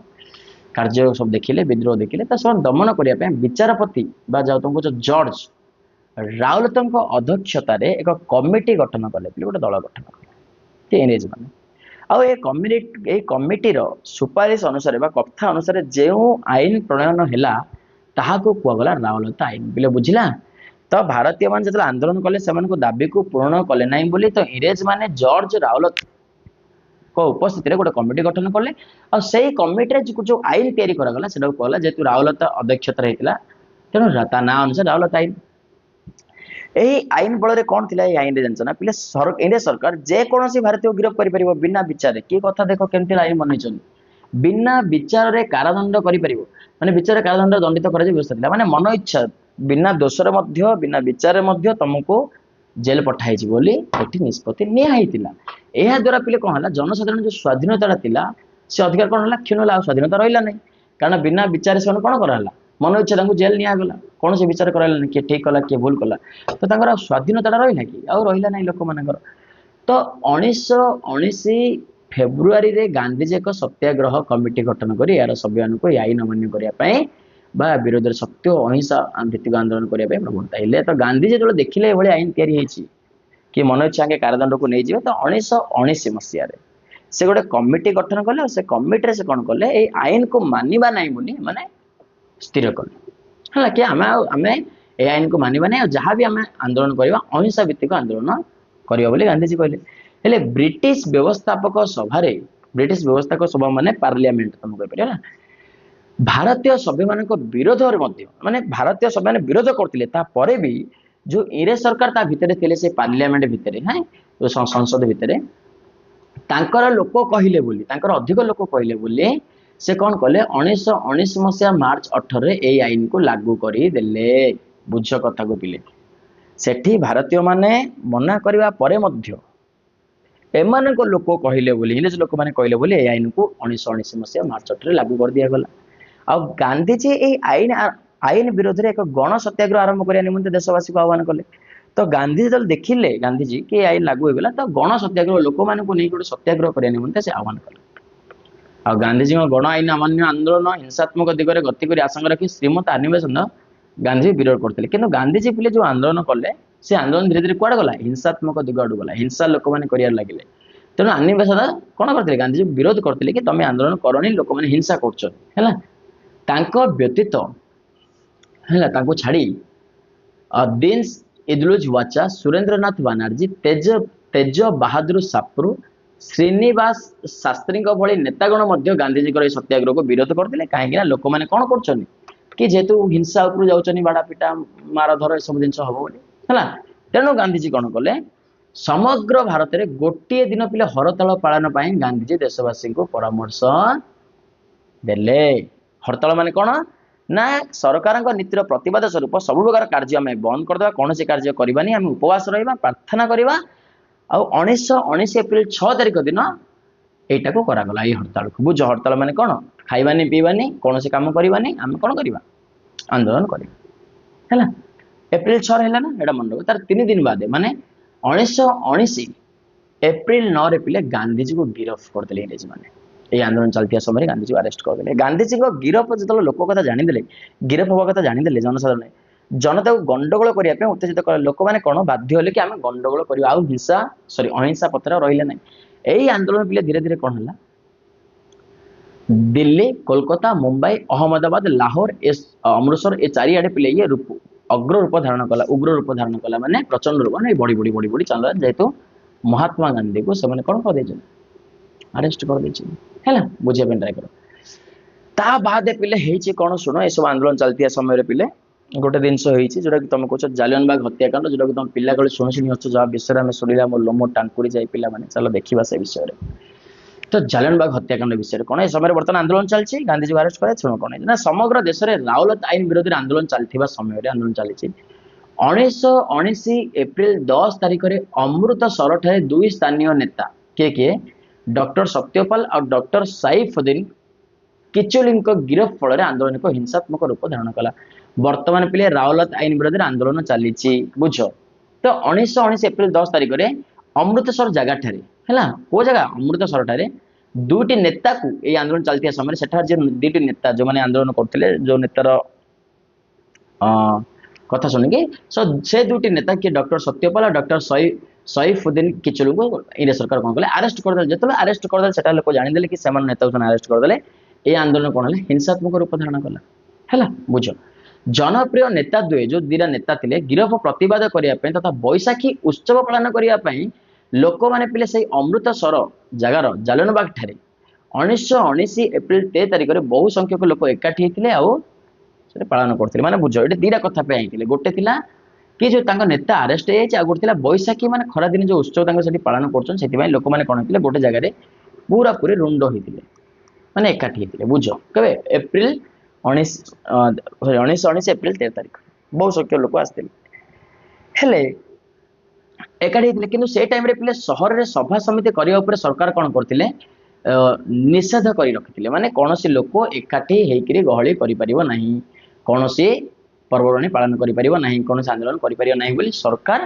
କାର୍ଯ୍ୟ ସବୁ ଦେଖିଲେ, ବିଦ୍ରୋହ ଦେଖିଲେ, ତ ସେମାନେ ଦମନ କରିବା ପାଇଁ ବିଚାରପତି ବା ଯାଉ ତମକୁ କହୁଛ ଜର୍ଜ ରାଉଲତଙ୍କ ଅଧ୍ୟକ୍ଷତାରେ ଏକ କମିଟି ଗଠନ କଲେ, ଗୋଟେ ଦଳ ଗଠନ କଲେ ଇଂରେଜ ମାନେ। ଆଉ ଏ କମିଟିର ସୁପାରିଶ ଅନୁସାରେ ବା କଥା ଅନୁସାରେ ଯେଉଁ ଆଇନ ପ୍ରଣୟନ ହେଲା ତାହାକୁ କୁହାଗଲା ରାଉଲତ ଆଇନ। ପିଲେ ବୁଝିଲା? ତ ଭାରତୀୟ ମାନେ ଯେତେବେଳେ ଆନ୍ଦୋଳନ କଲେ ସେମାନଙ୍କୁ ଦାବିକୁ ପୂରଣ କଲେ ନାହିଁ ବୋଲି ତ ଇଂରେଜ ମାନେ ଜର୍ଜ ରାଉଲତଙ୍କ ଉପସ୍ଥିତିରେ ଗୋଟେ କମିଟି ଗଠନ କଲେ। ଆଉ ସେଇ କମିଟିରେ ଯୋଉ ଆଇନ ତିଆରି କରାଗଲା ସେଟାକୁ କୁହାଗଲା, ଯେହେତୁ ରାଉଲତ ଅଧ୍ୟକ୍ଷତାରେ ହେଇଥିଲା ତେଣୁ ତା ନାଁ ଅନୁସାରେ ରାଉଲତ ଆଇନ। ଏହି ଆଇନ ବଳରେ କଣ ଥିଲା, ଏଇ ଆଇନରେ ଜାଣିଛ ନା ପିଲେ, ଇଂରେଜ ସରକାର ଯେକୌଣସି ଭାରତୀୟ ଗିରଫ କରିପାରିବ ବିନା ବିଚାରରେ। କିଏ କଥା ଦେଖ କେମିତି ଆଇନ ବନେଇଛନ୍ତି, ବିନା ବିଚାରରେ କାରାଦଣ୍ଡ କରିପାରିବ, ମାନେ ବିଚାରରେ କାରାଦଣ୍ଡ ଦଣ୍ଡିତ କରାଯିବ ବ୍ୟବସ୍ଥା ଥିଲା। ମାନେ ମନ ଇଚ୍ଛା ବିନା ଦୋଷରେ ମଧ୍ୟ ବିନା ବିଚାରରେ ମଧ୍ୟ ତମକୁ ଜେଲ ପଠା ହେଇଛି ବୋଲି ଏଠି ନିଷ୍ପତ୍ତି ନିଆ ହେଇଥିଲା। ଏହା ଦ୍ୱାରା ପିଲେ କଣ ହେଲା, ଜନସାଧାରଣ ଯୋଉ ସ୍ୱାଧୀନତାଟା ଥିଲା ସେ ଅଧିକାର କଣ ହେଲା, କ୍ଷୁଣ୍ଣ ହେଲା, ଆଉ ସ୍ୱାଧୀନତା ରହିଲା ନାହିଁ। କାରଣ ବିନା ବିଚାରରେ ସେମାନେ କଣ କରାହେଲା, ମନ ଇଚ୍ଛା ତାଙ୍କୁ ଜେଲ ନିଆଗଲା, କୌଣସି ବିଚାର କରାଗଲାନି, କିଏ ଠିକ କଲା କିଏ ଭୁଲ କଲା, ତ ତାଙ୍କର ଆଉ ସ୍ୱାଧୀନତାଟା ରହିଲା କି, ଆଉ ରହିଲା ନାହିଁ ଲୋକମାନଙ୍କର। ତ 1919 ଫେବୃଆରୀରେ ଗାନ୍ଧିଜୀ ଏକ ସତ୍ୟାଗ୍ରହ କମିଟି ଗଠନ କରି ଏହାର ସଭ୍ୟମାନଙ୍କୁ ଏହି ଆଇନ ଅମାନ୍ୟ କରିବା ପାଇଁ ବା ବିରୋଧରେ ସତ୍ୟ ଅହିଂସା ଭିତ୍ତିକ ଆନ୍ଦୋଳନ କରିବା ପାଇଁ ପ୍ରବର୍ତ୍ତାଇଲେ। ତ ଗାନ୍ଧୀଜୀ ଯେତେବେଳେ ଦେଖିଲେ ଏଭଳି ଆଇନ ତିଆରି ହେଇଛି କି ମନ ଇଚ୍ଛା ଆଗେ କାରାଦଣ୍ଡକୁ ନେଇଯିବେ, ତ 1919 ମସିହାରେ ସେ ଗୋଟେ କମିଟି ଗଠନ କଲେ। ଆଉ ସେ କମିଟିରେ ସେ କଣ କଲେ, ଏଇ ଆଇନକୁ ମାନିବା ନାହିଁ ବୋଲି ମାନେ ସ୍ଥିର କଲେ, ହେଲା କି ଆମେ ଆଉ ଆମେ ଏ ଆଇନକୁ ମାନିବା ନାହିଁ, ଆଉ ଯାହା ବି ଆମେ ଆନ୍ଦୋଳନ କରିବା ଅହିଂସା ଭିତ୍ତିକ ଆନ୍ଦୋଳନ କରିବା ବୋଲି ଗାନ୍ଧିଜୀ କହିଲେ। ହେଲେ ବ୍ରିଟିଶ ବ୍ୟବସ୍ଥାପକ ସଭାରେ, ବ୍ରିଟିଶ ବ୍ୟବସ୍ଥାପକ ସଭା ମାନେ ପାର୍ଲିଆମେଣ୍ଟ ତମେ କହିପାରିବ, ହେଲା, ଭାରତୀୟ ସଭ୍ୟମାନଙ୍କ ବିରୋଧରେ ମଧ୍ୟ, ମାନେ ଭାରତୀୟ ସଭ୍ୟମାନେ ବିରୋଧ କରୁଥିଲେ, ତାପରେ ବି ଯୋଉ ଇଂରେଜ ସରକାର ତା ଭିତରେ ଥିଲେ, ସେ ପାର୍ଲିଆମେଣ୍ଟ ଭିତରେ, ହଁ, ସଂସଦ ଭିତରେ ତାଙ୍କର ଲୋକ କହିଲେ ବୋଲି, ତାଙ୍କର ଅଧିକ ଲୋକ କହିଲେ ବୋଲି ସେ କଣ କଲେ, 1919 ମସିହା ମାର୍ଚ୍ଚ 18ରେ ଏଇ ଆଇନକୁ ଲାଗୁ କରିଦେଲେ। ବୁଝ କଥାକୁ ପିଲେ, ସେଠି ଭାରତୀୟ ମାନେ ମନା କରିବା ପରେ ମଧ୍ୟ ଏମାନଙ୍କ ଲୋକ କହିଲେ ବୋଲି, ଇଂରେଜ ଲୋକମାନେ କହିଲେ ବୋଲି ଏଇ ଆଇନକୁ 1919 ମସିହା ମାର୍ଚ୍ଚ 18ରେ ଲାଗୁ କରିଦିଆଗଲା। ଆଉ ଗାନ୍ଧିଜୀ ଏଇ ଆଇନ ବିରୋଧରେ ଏକ ଗଣ ସତ୍ୟାଗ୍ରହ ଆରମ୍ଭ କରିବା ନିମନ୍ତେ ଦେଶବାସୀକୁ ଆହ୍ୱାନ କଲେ। ତ ଗାନ୍ଧୀ ଯେତେବେଳେ ଦେଖିଲେ, ଗାନ୍ଧିଜୀ କି ଏ ଆଇନ ଲାଗୁ ହେଇଗଲା, ତ ଗଣ ସତ୍ୟାଗ୍ରହ ଲୋକମାନଙ୍କୁ ନେଇକି ଗୋଟେ ସତ୍ୟାଗ୍ରହ କରିବା ନିମନ୍ତେ ସେ ଆହ୍ୱାନ କଲେ। ଆଉ ଗାନ୍ଧିଜୀଙ୍କ ଗଣ ଆଇନ ଅମାନ୍ୟ ଆନ୍ଦୋଳନ ହିଂସାତ୍ମକ ଦିଗରେ ଗତି କରି ଆଶଙ୍କା ରଖି ଶ୍ରୀମତ ଆନିବେସନ ଗାନ୍ଧୀ ବିରୋଧ କରୁଥିଲେ। କିନ୍ତୁ ଗାନ୍ଧିଜୀ ପିଲେ ଯୋଉ ଆନ୍ଦୋଳନ କଲେ, ସେ ଆନ୍ଦୋଳନ ଧୀରେ ଧୀରେ କୁଆଡେ ଗଲା? ହିଂସାତ୍ମକ ଦିଗ ଆଡକୁ ଗଲା, ହିଂସା ଲୋକମାନେ କରିବାରେ ଲାଗିଲେ। ତେଣୁ ଆନିବେସନ କଣ କରିଥିଲେ? ଗାନ୍ଧିଜୀ ବିରୋଧ କରିଥିଲେ କି ତମେ ଆନ୍ଦୋଳନ କରନି, ଲୋକମାନେ ହିଂସା କରୁଛନ୍ତି। ହେଲା, ତାଙ୍କ ବ୍ୟତୀତ ହେଲା ତାଙ୍କୁ ଛାଡି ଦିନ୍ସ ଇଦଲୁଜ ୱାଚା, ସୁରେନ୍ଦ୍ରନାଥ ବାନାର୍ଜୀ, ତେଜ ତେଜ ବାହାଦୁର ସାପ୍ରୁ, ଶ୍ରୀନିବାସ ଶାସ୍ତ୍ରୀଙ୍କ ଭଳି ନେତାଗଣ ମଧ୍ୟ ଗାନ୍ଧିଜୀଙ୍କର ଏହି ସତ୍ୟାଗ୍ରହକୁ ବିରୋଧ କରିଥିଲେ। କାହିଁକି ନା ଲୋକମାନେ କଣ କରୁଛନ୍ତି କି ଯେହେତୁ ହିଂସା ଉପରୁ ଯାଉଛନ୍ତି, ବାଡା ପିଟା ମାରଧର ଏସବୁ ଜିନିଷ ହବ ବୋଲି। ହେଲା, ତେଣୁ ଗାନ୍ଧିଜୀ କଣ କଲେ, ସମଗ୍ର ଭାରତରେ ଗୋଟିଏ ଦିନ ପିଲେ ହରତାଳ ପାଳନ ପାଇଁ ଗାନ୍ଧିଜୀ ଦେଶବାସୀଙ୍କୁ ପରାମର୍ଶ ଦେଲେ। ହରତାଳ ମାନେ କଣ ନା ସରକାରଙ୍କ ନୀତିର ପ୍ରତିବାଦ ସ୍ୱରୂପ ସବୁ ପ୍ରକାର କାର୍ଯ୍ୟ ଆମେ ବନ୍ଦ କରିଦେବା, କୌଣସି କାର୍ଯ୍ୟ କରିବାନି, ଆମେ ଉପବାସ ରହିବା, ପ୍ରାର୍ଥନା କରିବା। ଆଉ 1919 ଏପ୍ରିଲ 6 ତାରିଖ ଦିନ ଏଇଟାକୁ କରାଗଲା, ଏଇ ହରତାଳକୁ। ବୁଝ, ହରତାଳ ମାନେ କଣ? ଖାଇବାନି ପିଇବାନି, କୌଣସି କାମ କରିବାନି, ଆମେ କଣ କରିବା? ଆନ୍ଦୋଳନ କରିବା। ହେଲା, ଏପ୍ରିଲ 6ରେ ହେଲା ନା, ଏଇଟା ମନେ ରଖ। ତାର 3 ଦିନ ବାଦେ ମାନେ 1919 ଏପ୍ରିଲ 9ରେ ପିଲେ ଗାନ୍ଧିଜୀକୁ ଗିରଫ କରିଦେଲେ ଇଂରେଜ ମାନେ। ଏଇ ଆନ୍ଦୋଳନ ଚାଲିଥିବା ସମୟରେ ଗାନ୍ଧିଜୀକୁ ଆରେଷ୍ଟ କରିଦେଲେ। ଗାନ୍ଧିଜୀଙ୍କ ଗିରଫ ଯେତେବେଳେ ଲୋକ କଥା ଜାଣିଦେଲେ, ଗିରଫ ହବା କଥା ଜାଣିଦେଲେ ଜନସାଧାରଣ, ଜନତାକୁ ଗଣ୍ଡଗୋଳ କରିବା ପାଇଁ ଉତ୍ତେଜିତ କଲେ। ଲୋକମାନେ କଣ ବାଧ୍ୟ ହେଲେ କି ଆମେ ଗଣ୍ଡଗୋଳ କରିବା, ଆଉ ହିଂସା ସରି ଅହିଂସା ପଥରେ ରହିଲେ ନାହିଁ। ଏଇ ଆନ୍ଦୋଳନ ପିଲେ ଧୀରେ ଧୀରେ କଣ ହେଲା, ଦିଲ୍ଲୀ, କୋଲକାତା, ମୁମ୍ବାଇ, ଅହମ୍ମଦାବାଦ, ଲାହୋର, ଏ ଅମୃତସର, ଏ ଚାରିଆଡେ ପିଲେ ଇଏ ରୂପ ଅଗ୍ର ରୂପ ଧାରଣ କଲା, ଉଗ୍ର ରୂପ ଧାରଣ କଲା, ମାନେ ପ୍ରଚଣ୍ଡ ରୂପ, ମାନେ ବଢି ବଢି ବଢି ବଢି ଚାଲିଲା। ଯେହେତୁ ମହାତ୍ମା ଗାନ୍ଧୀକୁ ସେମାନେ କଣ କରିଦେଇଛନ୍ତି? ଆରେଷ୍ଟ କରିଦେଇଛନ୍ତି। ହେଲା, ବୁଝିବା ପାଇଁ ଟ୍ରାଏ କର। ତା ବାଦେ ପିଲେ ହେଇଛି କଣ ଶୁଣ, ଏସବୁ ଆନ୍ଦୋଳନ ଚାଲିଥିବା ସମୟରେ ପିଲେ ଗୋଟେ ଜିନିଷ ହେଇଛି ଯୋଉଟା କି ତମେ କହୁଛ ଜାଲିଆନବାଗ ହତ୍ୟାକାଣ୍ଡ, ଯୋଉଟା କି ତମ ପିଲାବେଳେ ଶୁଣି ଶୁଣି ଅଛ, ଯାହା ବିଷୟରେ ଆମେ ଶୁଣିଲେ ଆମ ଲୋମ ଟାଙ୍କୁରି ଯାଏ ପିଲାମାନେ। ଚାଲ ଦେଖିବା ସେ ବିଷୟରେ। ତ ଜାଲିଆନବାଗ ହତ୍ୟାକାଣ୍ଡ ବିଷୟରେ କଣ, ଏ ସମୟରେ ବର୍ତ୍ତମାନ ଆନ୍ଦୋଳନ ଚାଲିଛି, ଗାନ୍ଧିଜୀ ଆରେଷ୍ଟ କରା। ଶୁଣ କଣ ହେଇଛି ନା, ସମଗ୍ର ଦେଶରେ ରାଉଲତ ଆଇନ ବିରୋଧରେ ଆନ୍ଦୋଳନ ଚାଲିଥିବା ସମୟରେ ଆନ୍ଦୋଳନ ଚାଲିଛି। 1919 ଏପ୍ରିଲ 10 ତାରିଖରେ ଅମୃତସର ଠାରେ ଦୁଇ ସ୍ଥାନୀୟ ନେତା, କିଏ କିଏ, ଡକ୍ଟର ସତ୍ୟପାଲ ଆଉ ଡକ୍ଟର ସାଇଫୁଦ୍ଦିନ କିଚୁଲିଙ୍କ ଗିରଫ ଫଳରେ ଆନ୍ଦୋଳନ ଏକ ହିଂସାତ୍ମକ ରୂପ ଧାରଣ କଲା। ବର୍ତ୍ତମାନ ପିଲେ ରାଉଲତ ଆଇନ ବିରୋଧରେ ଆନ୍ଦୋଳନ ଚାଲିଛି, ବୁଝ। ତ 1919 ଏପ୍ରିଲ 10 ତାରିଖରେ ଅମୃତସର ଜାଗା ଠାରେ, ହେଲା କୋଉ ଜାଗା, ଅମୃତସର ଠାରେ ଦୁଇଟି ନେତାକୁ ଏଇ ଆନ୍ଦୋଳନ ଚାଲିଥିବା ସମୟରେ ସେଠାରେ ଯେ ଦୁଇଟି ନେତା ଯୋଉମାନେ ଆନ୍ଦୋଳନ କରୁଥିଲେ, ଯୋଉ ନେତାର କଥା ଶୁଣିକି ସେ ଦୁଇଟି ନେତା କିଏ, ଡକ୍ଟର ସତ୍ୟପାଲ ଆଉ ଡକ୍ଟର ସଇଫୁଦ୍ଦିନ କିଚୁଲୁଙ୍କୁ ଇଂରେଜ ସରକାର କଣ କଲେ? ଆରେଷ୍ଟ କରିଦେଲେ। ଯେତେବେଳେ ଆରେଷ୍ଟ କରିଦେଲେ, ସେଟା ଲୋକ ଜାଣିଦେଲେ କି ସେମାନେ ନେତାକୁ ସେମାନେ ଆରେଷ୍ଟ କରିଦେଲେ। ଏଇ ଆନ୍ଦୋଳନ କଣ ହେଲା? ହିଂସାତ୍ମକ ରୂପ ଧାରଣ କଲା। ହେଲା, ବୁଝ, ଜନପ୍ରିୟ ନେତା ଦ୍ୱୟ ଯୋଉ ଦିଟା ନେତା ଥିଲେ, ଗିରଫ ପ୍ରତିବାଦ କରିବା ପାଇଁ ତଥା ବୈଶାଖୀ ଉତ୍ସବ ପାଳନ କରିବା ପାଇଁ ଲୋକମାନେ ପିଲେ ସେଇ ଅମୃତସର ଜାଗାର ଜାଲିଆନବାଗ ଠାରେ 1919 ଏପ୍ରିଲ 13 ତାରିଖରେ ବହୁ ସଂଖ୍ୟକ ଲୋକ ଏକାଠି ହେଇଥିଲେ ଆଉ ସେଟା ପାଳନ କରୁଥିଲେ। ମାନେ ବୁଝ, ଏଠି ଦିଟା କଥା ପାଇଁ ହେଇଥିଲେ। ଗୋଟେ ଥିଲା କି ଯୋଉ ତାଙ୍କ ନେତା ଆରେଷ୍ଟ ହେଇଯାଇଛି, ଆଉ ଗୋଟେ ଥିଲା ବୈଶାଖୀ ମାନେ ଖରାଦିନ ଯୋଉ ଉତ୍ସବ ତାଙ୍କ ସେଠି ପାଳନ କରୁଛନ୍ତି, ସେଥିପାଇଁ ଲୋକମାନେ କଣ ହେଇଥିଲେ, ଗୋଟେ ଜାଗାରେ ପୁରାପୁରି ରୁଣ୍ଡ ହେଇଥିଲେ, ମାନେ ଏକାଠି ହେଇଥିଲେ। ବୁଝ, କେବେ? ଏପ୍ରିଲ 19, ସରି 1919 ଏପ୍ରିଲ 13 ତାରିଖ ବହୁ ସଂଖ୍ୟକ ଲୋକ ଆସିଥିଲେ, ହେଲେ ଏକାଠି ହେଇଥିଲେ। କିନ୍ତୁ ସେ ଟାଇମରେ ପିଲେ ସହରରେ ସଭା ସମିତି କରିବା ଉପରେ ସରକାର କଣ କରିଥିଲେ? ନିଷେଧ କରି ରଖିଥିଲେ। ମାନେ କୌଣସି ଲୋକ ଏକାଠି ହେଇକିରି ଗହଳି କରିପାରିବ ନାହିଁ, କୌଣସି ପର୍ବପର୍ବାଣୀ ପାଳନ କରିପାରିବ ନାହିଁ, କୌଣସି ଆନ୍ଦୋଳନ କରିପାରିବ ନାହିଁ ବୋଲି ସରକାର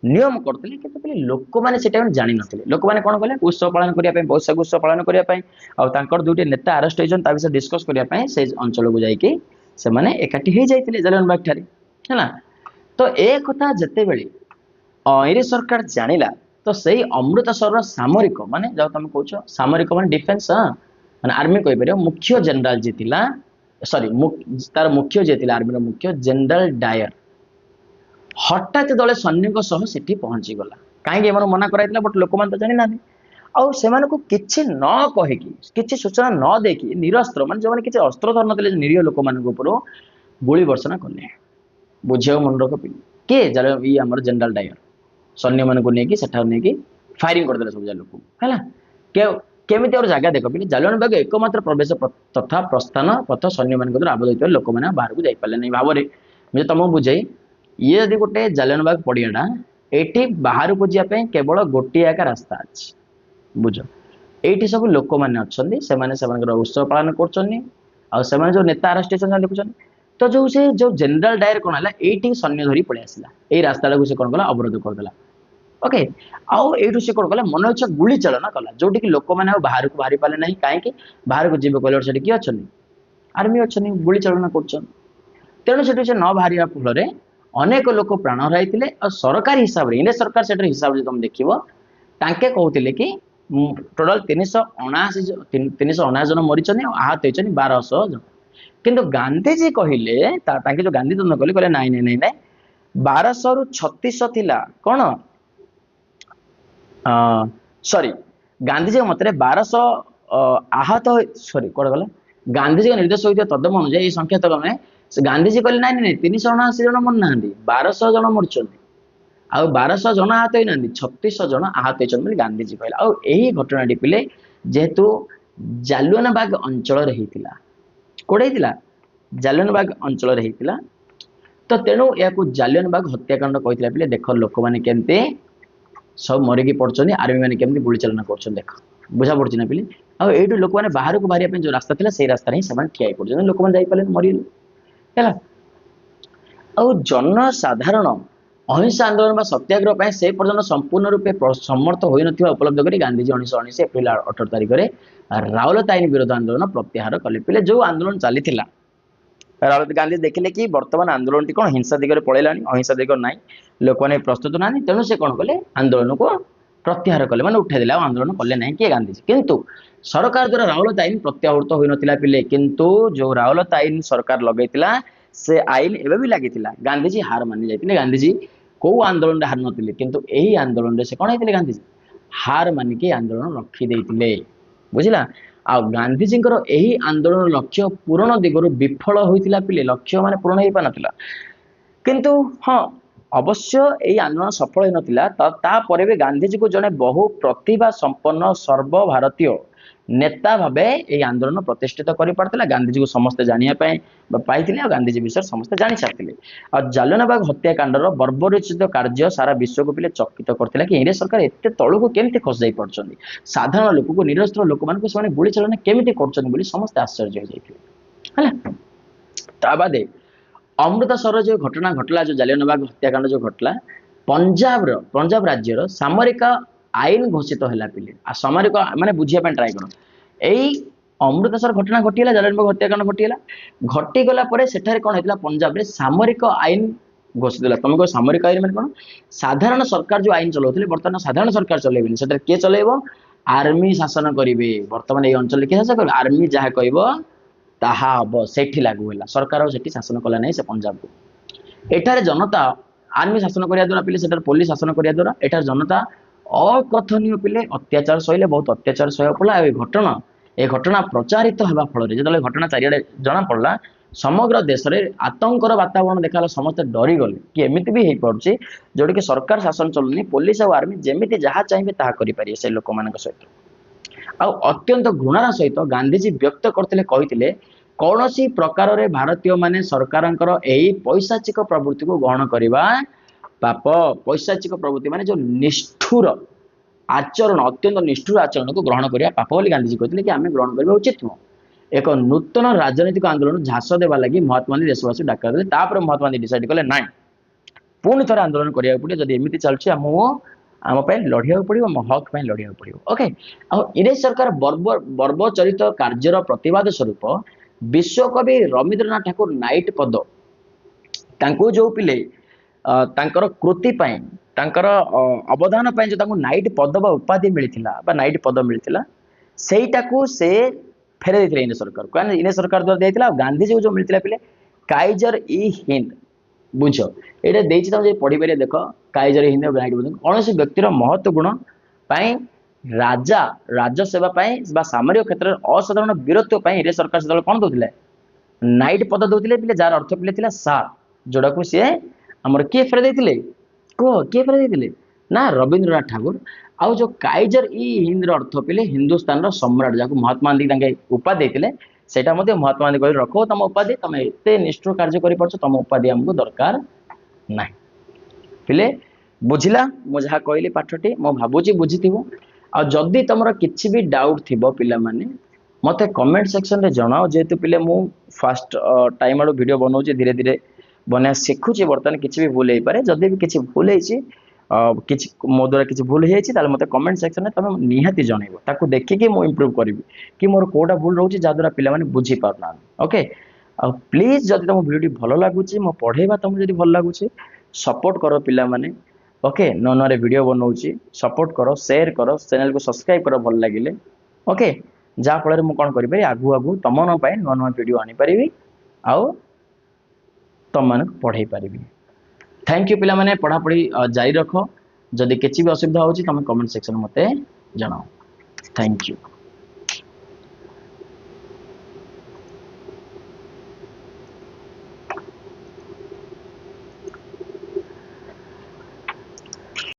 ନିୟମ କରୁଥିଲେ। କିନ୍ତୁ ପିଲେ ଲୋକମାନେ ସେ ଟାଇମରେ ଜାଣିନଥିଲେ। ଲୋକମାନେ କଣ କଲେ? ଉତ୍ସବ ପାଳନ କରିବା ପାଇଁ, ବୈଶାଖ ଉତ୍ସବ ପାଳନ କରିବା ପାଇଁ ଆଉ ତାଙ୍କର ଦୁଇଟି ନେତା ଆରେଷ୍ଟ ହେଇଛନ୍ତି ତା ବିଷୟରେ ଡିସ୍କସ କରିବା ପାଇଁ ସେ ଅଞ୍ଚଳକୁ ଯାଇକି ସେମାନେ ଏକାଠି ହେଇଯାଇଥିଲେ ଜାଲିଆନବାଗ ଠାରେ। ହେଲା, ତ ଏ କଥା ଯେତେବେଳେ ଇଂରେଜ ସରକାର ଜାଣିଲା, ତ ସେଇ ଅମୃତସରର ସାମରିକ, ମାନେ ଯାହା ତମେ କହୁଛ ସାମରିକ ମାନେ ଡିଫେନ୍ସ, ମାନେ ଆର୍ମି କହିପାରିବ, ମୁଖ୍ୟ ଜେନେରାଲ ଯିଏ ଥିଲା, ସରି ତାର ମୁଖ୍ୟ ଯିଏ ଥିଲା, ଆର୍ମିର ମୁଖ୍ୟ ଜେନେରାଲ ଡାୟର, ହଠାତ୍ ଦଳେ ସୈନ୍ୟଙ୍କ ସହ ସେଠି ପହଞ୍ଚିଗଲା। କାହିଁକି? ଏମାନଙ୍କୁ ମନା କରାଯାଇଥିଲା, ବଟ୍ ଲୋକମାନେ ତ ଜାଣିନାହାନ୍ତି। ଆଉ ସେମାନଙ୍କୁ କିଛି ନ କହିକି, କିଛି ସୂଚନା ନ ଦେଇକି, ନିରସ୍ତ୍ର ମାନେ ଯୋଉମାନେ କିଛି ଅସ୍ତ୍ର ଧରିନଥିଲେ, ନିରୀହ ଲୋକମାନଙ୍କ ଉପରୁ ଗୁଳି ବର୍ଷଣା କଲେ। ବୁଝିବାକୁ ମନେ ରଖ, କିଏ? ଇଏ ଆମର ଜେନେରାଲ ଡାୟର ସୈନ୍ୟମାନଙ୍କୁ ନେଇକି ସେଠାରୁ ନେଇକି ଫାୟାରିଂ କରିଦେଲେ ସବୁ ଯାକ ଲୋକଙ୍କୁ। ହେଲା, କେମିତି ଆଉ ଜାଗା ଦେଖ ପିଲେ, ଜାଲିଆନାବାଗ ଏକମାତ୍ର ପ୍ରବେଶ ତଥା ପ୍ରସ୍ଥାନ ପଥ ସୈନ୍ୟମାନଙ୍କ ଦ୍ୱାରା ଆବଦ୍ଧ ହୋଇଥିବାରୁ ଲୋକମାନେ ଆଉ ବାହାରକୁ ଯାଇପାରିଲେ ନାହିଁ। ଭାବରେ ମୁଁ ତମକୁ ବୁଝାଇ, ଇଏ ଯଦି ଗୋଟେ ଜାଲିଆନାବାଗ ପଡ଼ିଆଟା, ଏଇଠି ବାହାରକୁ ଯିବା ପାଇଁ କେବଳ ଗୋଟିଏ ଏକା ରାସ୍ତା ଅଛି। ବୁଝ, ଏଇଠି ସବୁ ଲୋକମାନେ ଅଛନ୍ତି, ସେମାନେ ସେମାନଙ୍କର ଉତ୍ସବ ପାଳନ କରୁଛନ୍ତି, ଆଉ ସେମାନେ ଯୋଉ ନେତା ଆରେଷ୍ଟ ହେଇଛନ୍ତି ଦେଖୁଛନ୍ତି। ତ ଯୋଉ ସେ ଯୋଉ ଜେନେରାଲ ଡାୟର କଣ ହେଲା, ଏଇଠି ସୈନ୍ୟ ଧରି ପଳେଇ ଆସିଲା, ଏଇ ରାସ୍ତାଟାକୁ ସେ କଣ କଲା, ଅବରୋଧ କରିଦେଲା। ଓକେ, ଆଉ ଏଇଠୁ ସେ କଣ କଲା, ମନ ଇଚ୍ଛା ଗୁଳି ଚାଳନା କଲା, ଯୋଉଠିକି ଲୋକମାନେ ଆଉ ବାହାରକୁ ବାହାରି ପାରିଲେ ନାହିଁ। କାହିଁକି ବାହାରକୁ ଯିବେ କହିଲେ ସେଠି କିଏ ଅଛନ୍ତି, ଆର୍ମି ଅଛନ୍ତି, ଗୁଳି ଚାଳନା କରୁଛନ୍ତି। ତେଣୁ ସେଠୁ ସେ ନ ବାହାରିବା ଫଳରେ ଅନେକ ଲୋକ ପ୍ରାଣ ହରାଇଥିଲେ। ଆଉ ସରକାରୀ ହିସାବରେ, ଇଂରେଜ ସରକାର ସେଠାରେ ହିସାବରେ ତମେ ଦେଖିବ, ତାଙ୍କେ କହୁଥିଲେ କି ଟୋଟାଲ 379 ଜଣ ମରିଛନ୍ତି ଆଉ ଆହତ ହେଇଛନ୍ତି 1200 ଜଣ। କିନ୍ତୁ ଗାନ୍ଧିଜୀ କହିଲେ, ତାଙ୍କେ ଯୋଉ ଗାନ୍ଧୀ ତଦନ୍ତ କଲେ, କହିଲେ ନାଇଁ ନାଇଁ ନାଇଁ ନାଇଁ, 1200ରୁ 3600 ଥିଲା। କଣ ସରି, ଗାନ୍ଧିଜୀଙ୍କ ମତରେ 1200 ଆହତ, ସରି କୁଆଡେ ଗଲା, ଗାନ୍ଧିଜୀଙ୍କ ନିର୍ଦ୍ଦେଶ ହୋଇଥିବା ତଦନ୍ତ ଅନୁଯାୟୀ ଏଇ ସଂଖ୍ୟା ତମେ, ଗାନ୍ଧିଜୀ କହିଲେ ନାଇଁ ନାଇଁ, 379 ଜଣ ମରିନାହାନ୍ତି, 1200 ଜଣ ମରିଛନ୍ତି, ଆଉ 1200 ଜଣ ଆହତ ହେଇନାହାନ୍ତି, 3600 ଜଣ ଆହତ ହେଇଛନ୍ତି ବୋଲି ଗାନ୍ଧିଜୀ କହିଲେ। ଆଉ ଏହି ଘଟଣାଟି ପିଲେ ଯେହେତୁ ଜାଲିଆନାବାଗ ଅଞ୍ଚଳରେ ହେଇଥିଲା, କୋଉଠି ହେଇଥିଲା, ଜାଲିଆନାବାଗ ଅଞ୍ଚଳରେ ହେଇଥିଲା, ତ ତେଣୁ ଏହାକୁ ଜାଲିଆନାବାଗ ହତ୍ୟାକାଣ୍ଡ କହିଥିଲା। ପିଲେ ଦେଖ ଲୋକମାନେ କେମିତି ସବୁ ମରିକି ପଡୁଛନ୍ତି, ଆର୍ମି ମାନେ କେମିତି ଗୁଳି ଚାଳନା କରୁଛନ୍ତି, ଦେଖ ବୁଝା ପଡୁଛି ନା ପିଲେ? ଆଉ ଏଇଠୁ ଲୋକମାନେ ବାହାରକୁ ବାହାରିବା ପାଇଁ ଯୋଉ ରାସ୍ତା ଥିଲା, ସେଇ ରାସ୍ତାରେ ହିଁ ସେମାନେ ଠିଆ ହେଇ ପଡୁଛନ୍ତି, ଲୋକମାନେ ଯାଇପାରିଲେନି, ମରିଗଲେ। ହେଲା, ଆଉ ଜନସାଧାରଣ ଅହିଂସା ଆନ୍ଦୋଳନ ବା ସତ୍ୟାଗ୍ରହ ପାଇଁ ସେ ପର୍ଯ୍ୟନ୍ତ ସମ୍ପୂର୍ଣ୍ଣ ରୂପେ ସମର୍ଥ ହୋଇନଥିବା ଉପଲବ୍ଧ କରି ଗାନ୍ଧିଜୀ 1919 ଏପ୍ରିଲ 18 ତାରିଖରେ ରାଉଲତ ଆଇନ ବିରୋଧ ଆନ୍ଦୋଳନ ପ୍ରତ୍ୟାହାର କଲେ। ପିଲେ ଯୋଉ ଆନ୍ଦୋଳନ ଚାଲିଥିଲା, ରାଉଲତ ଗାନ୍ଧୀ ଦେଖିଲେ କି ବର୍ତ୍ତମାନ ଆନ୍ଦୋଳନଟି କଣ ହିଂସା ଦିଗରେ ପଳେଇଲାଣି, ଅହିଂସା ଦିଗ ନାହିଁ, ଲୋକମାନେ ପ୍ରସ୍ତୁତ ନାହାନ୍ତି। ତେଣୁ ସେ କଣ କଲେ, ଆନ୍ଦୋଳନକୁ ପ୍ରତ୍ୟାହାର କଲେ, ମାନେ ଉଠେଇଦେଲେ, ଆଉ ଆନ୍ଦୋଳନ କଲେ ନାହିଁ। କିଏ, ଗାନ୍ଧିଜୀ। କିନ୍ତୁ ସରକାର ଦ୍ୱାରା ରାଉଲତ ଆଇନ ପ୍ରତ୍ୟାହୃତ ହୋଇନଥିଲା ପିଲେ। କିନ୍ତୁ ଯୋଉ ରାଉଲତ ଆଇନ ସରକାର ଲଗେଇଥିଲା, ସେ ଆଇନ ଏବେ ବି ଲାଗିଥିଲା। ଗାନ୍ଧିଜୀ ହାର ମାନି ଯାଇଥିଲେ। ଗାନ୍ଧିଜୀ କୋଉ ଆନ୍ଦୋଳନରେ ହାରି ନଥିଲେ, କିନ୍ତୁ ଏହି ଆନ୍ଦୋଳନରେ ସେ କଣ ହେଇଥିଲେ, ଗାନ୍ଧିଜୀ ହାର ମାନିକି ଆନ୍ଦୋଳନ ରଖିଦେଇଥିଲେ। ବୁଝିଲା? ଆଉ ଗାନ୍ଧିଜୀଙ୍କର ଏହି ଆନ୍ଦୋଳନ ଲକ୍ଷ୍ୟ ପୂରଣ ଦିଗରୁ ବିଫଳ ହୋଇଥିଲା ପିଲେ, ଲକ୍ଷ୍ୟ ମାନେ ପୂରଣ ହେଇପାରିନଥିଲା। କିନ୍ତୁ ହଁ, ଅବଶ୍ୟ ଏଇ ଆନ୍ଦୋଳନ ସଫଳ ହେଇନଥିଲା, ତାପରେ ବି ଗାନ୍ଧିଜୀକୁ ଜଣେ ବହୁ ପ୍ରତିଭା ସମ୍ପନ୍ନ ସର୍ବଭାରତୀୟ ନେତା ଭାବେ ଏଇ ଆନ୍ଦୋଳନ ପ୍ରତିଷ୍ଠିତ କରିପାରିଥିଲା। ଗାନ୍ଧିଜୀକୁ ସମସ୍ତେ ଜାଣିବା ପାଇଁ ବା ପାଇଥିଲେ, ଆଉ ଗାନ୍ଧିଜୀ ବିଷୟରେ ସମସ୍ତେ ଜାଣି ସାରିଥିଲେ। ଆଉ ଜାଲିଆନାବାଗ ହତ୍ୟାକାଣ୍ଡର ବର୍ବରୋଚିତ କାର୍ଯ୍ୟ ସାରା ବିଶ୍ୱକୁ ପିଲେ ଚକିତ କରିଥିଲା କି ଇଂରେଜ ସରକାର ଏତେ ତଳକୁ କେମିତି ଖସି ଯାଇ ପାରୁଛନ୍ତି, ସାଧାରଣ ଲୋକକୁ, ନିରସ୍ତ୍ର ଲୋକମାନଙ୍କୁ ସେମାନେ ଗୁଳି ଚାଳନା କେମିତି କରୁଛନ୍ତି ବୋଲି ସମସ୍ତେ ଆଶ୍ଚର୍ଯ୍ୟ ହେଇଯାଇଥିଲେ। ହେଲା, ତା ବାଦେ ଅମୃତସରର ଯୋଉ ଘଟଣା ଘଟିଲା, ଯୋଉ ଜାଲିଆନାବାଗ ହତ୍ୟାକାଣ୍ଡ ଯୋଉ ଘଟିଲା, ପଞ୍ଜାବ ରାଜ୍ୟର ସାମରିକ ଆଇନ ଘୋଷିତ ହେଲା ପିଲେ। ଆଉ ସାମରିକ ମାନେ ବୁଝିବା ପାଇଁ ଟ୍ରାଏ କର। ଏଇ ଅମୃତସର ଘଟଣା ଘଟିଗଲା, ଜାଲିଆନାବାଗ ହତ୍ୟାକାଣ୍ଡ ଘଟିଗଲା, ଘଟିଗଲା ପରେ ସେଠାରେ କଣ ହେଇଥିଲା, ପଞ୍ଜାବରେ ସାମରିକ ଆଇନ ଘୋଷିତ ହେଲା। ତମେ କହିବ ସାମରିକ ଆଇନ ମାନେ କଣ? ସାଧାରଣ ସରକାର ଯୋଉ ଆଇନ ଚଲାଉଥିଲେ, ବର୍ତ୍ତମାନ ସାଧାରଣ ସରକାର ଚଲେଇବେନି, ସେଠାରେ କିଏ ଚଲେଇବ, ଆର୍ମି ଶାସନ କରିବେ। ବର୍ତ୍ତମାନ ଏଇ ଅଞ୍ଚଳରେ କିଏ ଶାସନ କରିବେ, ଆର୍ମି ଯାହା କହିବ ତାହା ହବ, ସେଠି ଲାଗୁ ହେଲା। ସରକାର ଆଉ ସେଠି ଶାସନ କଲା ନାହିଁ ସେ ପଞ୍ଜାବକୁ। ଏଠାରେ ଜନତା ଆର୍ମି ଶାସନ କରିବା ଦ୍ୱାରା ପିଲେ, ସେଠାରେ ପୋଲିସ ଶାସନ କରିବା ଦ୍ୱାରା ଏଠାରେ ଜନତା ଅକଥନୀୟ ପିଲେ ଅତ୍ୟାଚାର ସହିଲେ, ବହୁତ ଅତ୍ୟାଚାର ସହିବାକୁ ପଡିଲା। ଆଉ ଏ ଘଟଣା ପ୍ରଚାରିତ ହେବା ଫଳରେ ଯେତେବେଳେ ଘଟଣା ଚାରିଆଡେ ଜଣା ପଡିଲା, ସମଗ୍ର ଦେଶରେ ଆତଙ୍କର ବାତାବରଣ ଦେଖାଗଲା, ସମସ୍ତେ ଡରିଗଲେ କି ଏମିତି ବି ହେଇପାରୁଛି ଯୋଉଠିକି ସରକାର ଶାସନ ଚଲୁନି, ପୋଲିସ ଆଉ ଆର୍ମି ଯେମିତି ଯାହା ଚାହିଁବେ ତାହା କରିପାରିବେ ସେ ଲୋକମାନଙ୍କ ସହିତ। ଆଉ ଅତ୍ୟନ୍ତ ଘୃଣାର ସହିତ ଗାନ୍ଧିଜୀ ବ୍ୟକ୍ତ କରିଥିଲେ, କହିଥିଲେ କୌଣସି ପ୍ରକାରରେ ଭାରତୀୟ ମାନେ ସରକାରଙ୍କର ଏହି ପୈଶାଚିକ ପ୍ରବୃତ୍ତିକୁ ଗ୍ରହଣ କରିବା ପାପ। ପୈଶାଚିକ ପ୍ରବୃତ୍ତି ମାନେ ଯୋଉ ନିଷ୍ଠୁର ଆଚରଣ, ଅତ୍ୟନ୍ତ ନିଷ୍ଠୁର ଆଚରଣକୁ ଗ୍ରହଣ କରିବା ପାପ ବୋଲି ଗାନ୍ଧିଜୀ କହିଥିଲେ କି ଆମେ ଗ୍ରହଣ କରିବା ଉଚିତ ନୁହଁ। ଏକ ନୂତନ ରାଜନୈତିକ ଆନ୍ଦୋଳନ ଝାସ ଦେବା ଲାଗି ମହାତ୍ମା ଗାନ୍ଧୀ ଦେଶବାସୀ ଡାକରା ଦେଲେ। ତାପରେ ମହାତ୍ମା ଗାନ୍ଧୀ ଡିସାଇଡ୍ କଲେ ନାଇଁ, ପୁଣି ଥରେ ଆନ୍ଦୋଳନ କରିବାକୁ ପଡିବ, ଯଦି ଏମିତି ଚାଲୁଛି ଆମକୁ ଆମ ପାଇଁ ଲଢିବାକୁ ପଡିବ, ଆମ ହକ୍ ପାଇଁ ଲଢିବାକୁ ପଡିବ। ଓକେ, ଆଉ ଇଂରେଜ ସରକାର ବର୍ବଚରିତ କାର୍ଯ୍ୟର ପ୍ରତିବାଦ ସ୍ୱରୂପ ବିଶ୍ୱକବି ରବୀନ୍ଦ୍ରନାଥ ଠାକୁର ନାଇଟ୍ ପଦ ତାଙ୍କୁ ଯୋଉ ପିଲେ ତାଙ୍କର କୃତି ପାଇଁ, ତାଙ୍କର ଅବଦାନ ପାଇଁ ଯୋଉ ତାଙ୍କୁ ନାଇଟ୍ ପଦ ବା ଉପାଧି ମିଳିଥିଲା ବା ନାଇଟ୍ ପଦ ମିଳିଥିଲା, ସେଇଟାକୁ ସେ ଫେରାଇ ଦେଇଥିଲେ ଇଂରେଜ ସରକାର, କାରଣ ଇଂରେଜ ସରକାର ଦ୍ୱାରା ଦେଇଥିଲା। ଆଉ ଗାନ୍ଧିଜୀକୁ ଯୋଉ ମିଳିଥିଲା ପିଲେ କାଇଜର ଇ ହିନ୍ଦ, ବୁଝ ଏଇଟା ଦେଇଛି, ତମେ ଯଦି ପଢିପାରିବ ଦେଖ, କାଇଜର ଇ ହିନ୍ଦ ନାଇଟ୍ ପଦ କୌଣସି ବ୍ୟକ୍ତିର ମହତ୍ଵ ଗୁଣ ପାଇଁ, ରାଜା ରାଜସେବା ପାଇଁ ବା ସାମରିକ କ୍ଷେତ୍ରରେ ଅସାଧାରଣ ବୀରତ୍ୱ ପାଇଁ ଇଂରେଜ ସରକାର ସେତେବେଳେ କଣ ଦଉଥିଲେ, ନାଇଟ୍ ପଦ ଦଉଥିଲେ ପିଲେ, ଯାହାର ଅର୍ଥ ପିଲେ ଥିଲା ସାର୍, ଯୋଉଟାକୁ ସିଏ ଆମର କିଏ ଫେରାଇ ଦେଇଥିଲେ, କୁହ କିଏ ଫେରାଇ ଦେଇଥିଲେ? ନା ରବୀନ୍ଦ୍ରନାଥ ଠାକୁର। ଆଉ ଯୋଉ କାଇଜର ଇ ହିନ୍ଦର ଅର୍ଥ ପିଲେ ହିନ୍ଦୁସ୍ତାନର ସମ୍ରାଟ, ଯାହାକୁ ମହାତ୍ମା ଗାନ୍ଧୀ ତାଙ୍କେ ଉପାଧି ଦେଇଥିଲେ, ସେଇଟା ମଧ୍ୟ ମହାତ୍ମା ଗାନ୍ଧୀ କହିଲେ ରଖ ତମ ଉପାଧି, ତମେ ଏତେ ନିଷ୍ଠୁର କାର୍ଯ୍ୟ କରିପାରୁଛ, ତମ ଉପାଧି ଆମକୁ ଦରକାର ନାହିଁ। ପିଲେ ବୁଝିଲା ମୁଁ ଯାହା କହିଲି ପାଠଟି? ମୁଁ ଭାବୁଛି ବୁଝିଥିବ। ଆଉ ଯଦି ତମର କିଛି ବି ଡାଉଟ୍ ଥିବ ପିଲାମାନେ, ମତେ କମେଣ୍ଟ ସେକ୍ସନରେ ଜଣାଅ। ଯେହେତୁ ପିଲେ ମୁଁ ଫାଷ୍ଟ ଟାଇମ୍ ଆଡୁ ଭିଡ଼ିଓ ବନଉଛି, ଧୀରେ ଧୀରେ ବନେଇବା ଶିଖୁଛି, ବର୍ତ୍ତମାନ କିଛି ବି ଭୁଲ ହେଇପାରେ। ଯଦି ବି କିଛି ଭୁଲ ହେଇଛି, କିଛି ମୋ ଦ୍ୱାରା କିଛି ଭୁଲ ହେଇଯାଇଛି, ତାହେଲେ ମତେ କମେଣ୍ଟ ସେକ୍ସନରେ ତମେ ନିହାତି ଜଣେଇବ। ତାକୁ ଦେଖିକି ମୁଁ ଇମ୍ପ୍ରୁଭ୍ କରିବି କି ମୋର କୋଉଟା ଭୁଲ ରହୁଛି, ଯାହାଦ୍ୱାରା ପିଲାମାନେ ବୁଝିପାରୁନାହାନ୍ତି। ଓକେ, ଆଉ ପ୍ଲିଜ୍ ଯଦି ତମ ଭିଡ଼ିଓଟି ଭଲ ଲାଗୁଛି, ମୋ ପଢ଼େଇବା ତମକୁ ଯଦି ଭଲ ଲାଗୁଛି, ସପୋର୍ଟ କର ପିଲାମାନେ। ଓକେ, ନୂଆ ନୂଆରେ ଭିଡ଼ିଓ ବନଉଛି, ସପୋର୍ଟ କର, ସେୟାର କର, ଚ୍ୟାନେଲକୁ ସବସ୍କ୍ରାଇବ୍ କର ଭଲ ଲାଗିଲେ। ଓକେ, ଯାହାଫଳରେ ମୁଁ କ'ଣ କରିପାରିବି, ଆଗକୁ ଆଗକୁ ତମମାନଙ୍କ ପାଇଁ ନୂଆ ନୂଆ ଭିଡ଼ିଓ ଆଣିପାରିବି ଆଉ ତମମାନଙ୍କୁ ପଢ଼େଇ ପାରିବି। Thank you ପିଲାମାନେ, ପଢ଼ାପଢ଼ି ଜାରି ରଖ। ଯଦି କିଛି ବି ଅସୁବିଧା ହେଉଛି ତମେ କମେଣ୍ଟ ସେକ୍ସନ ମୋତେ ଜଣାଅ। Thank you.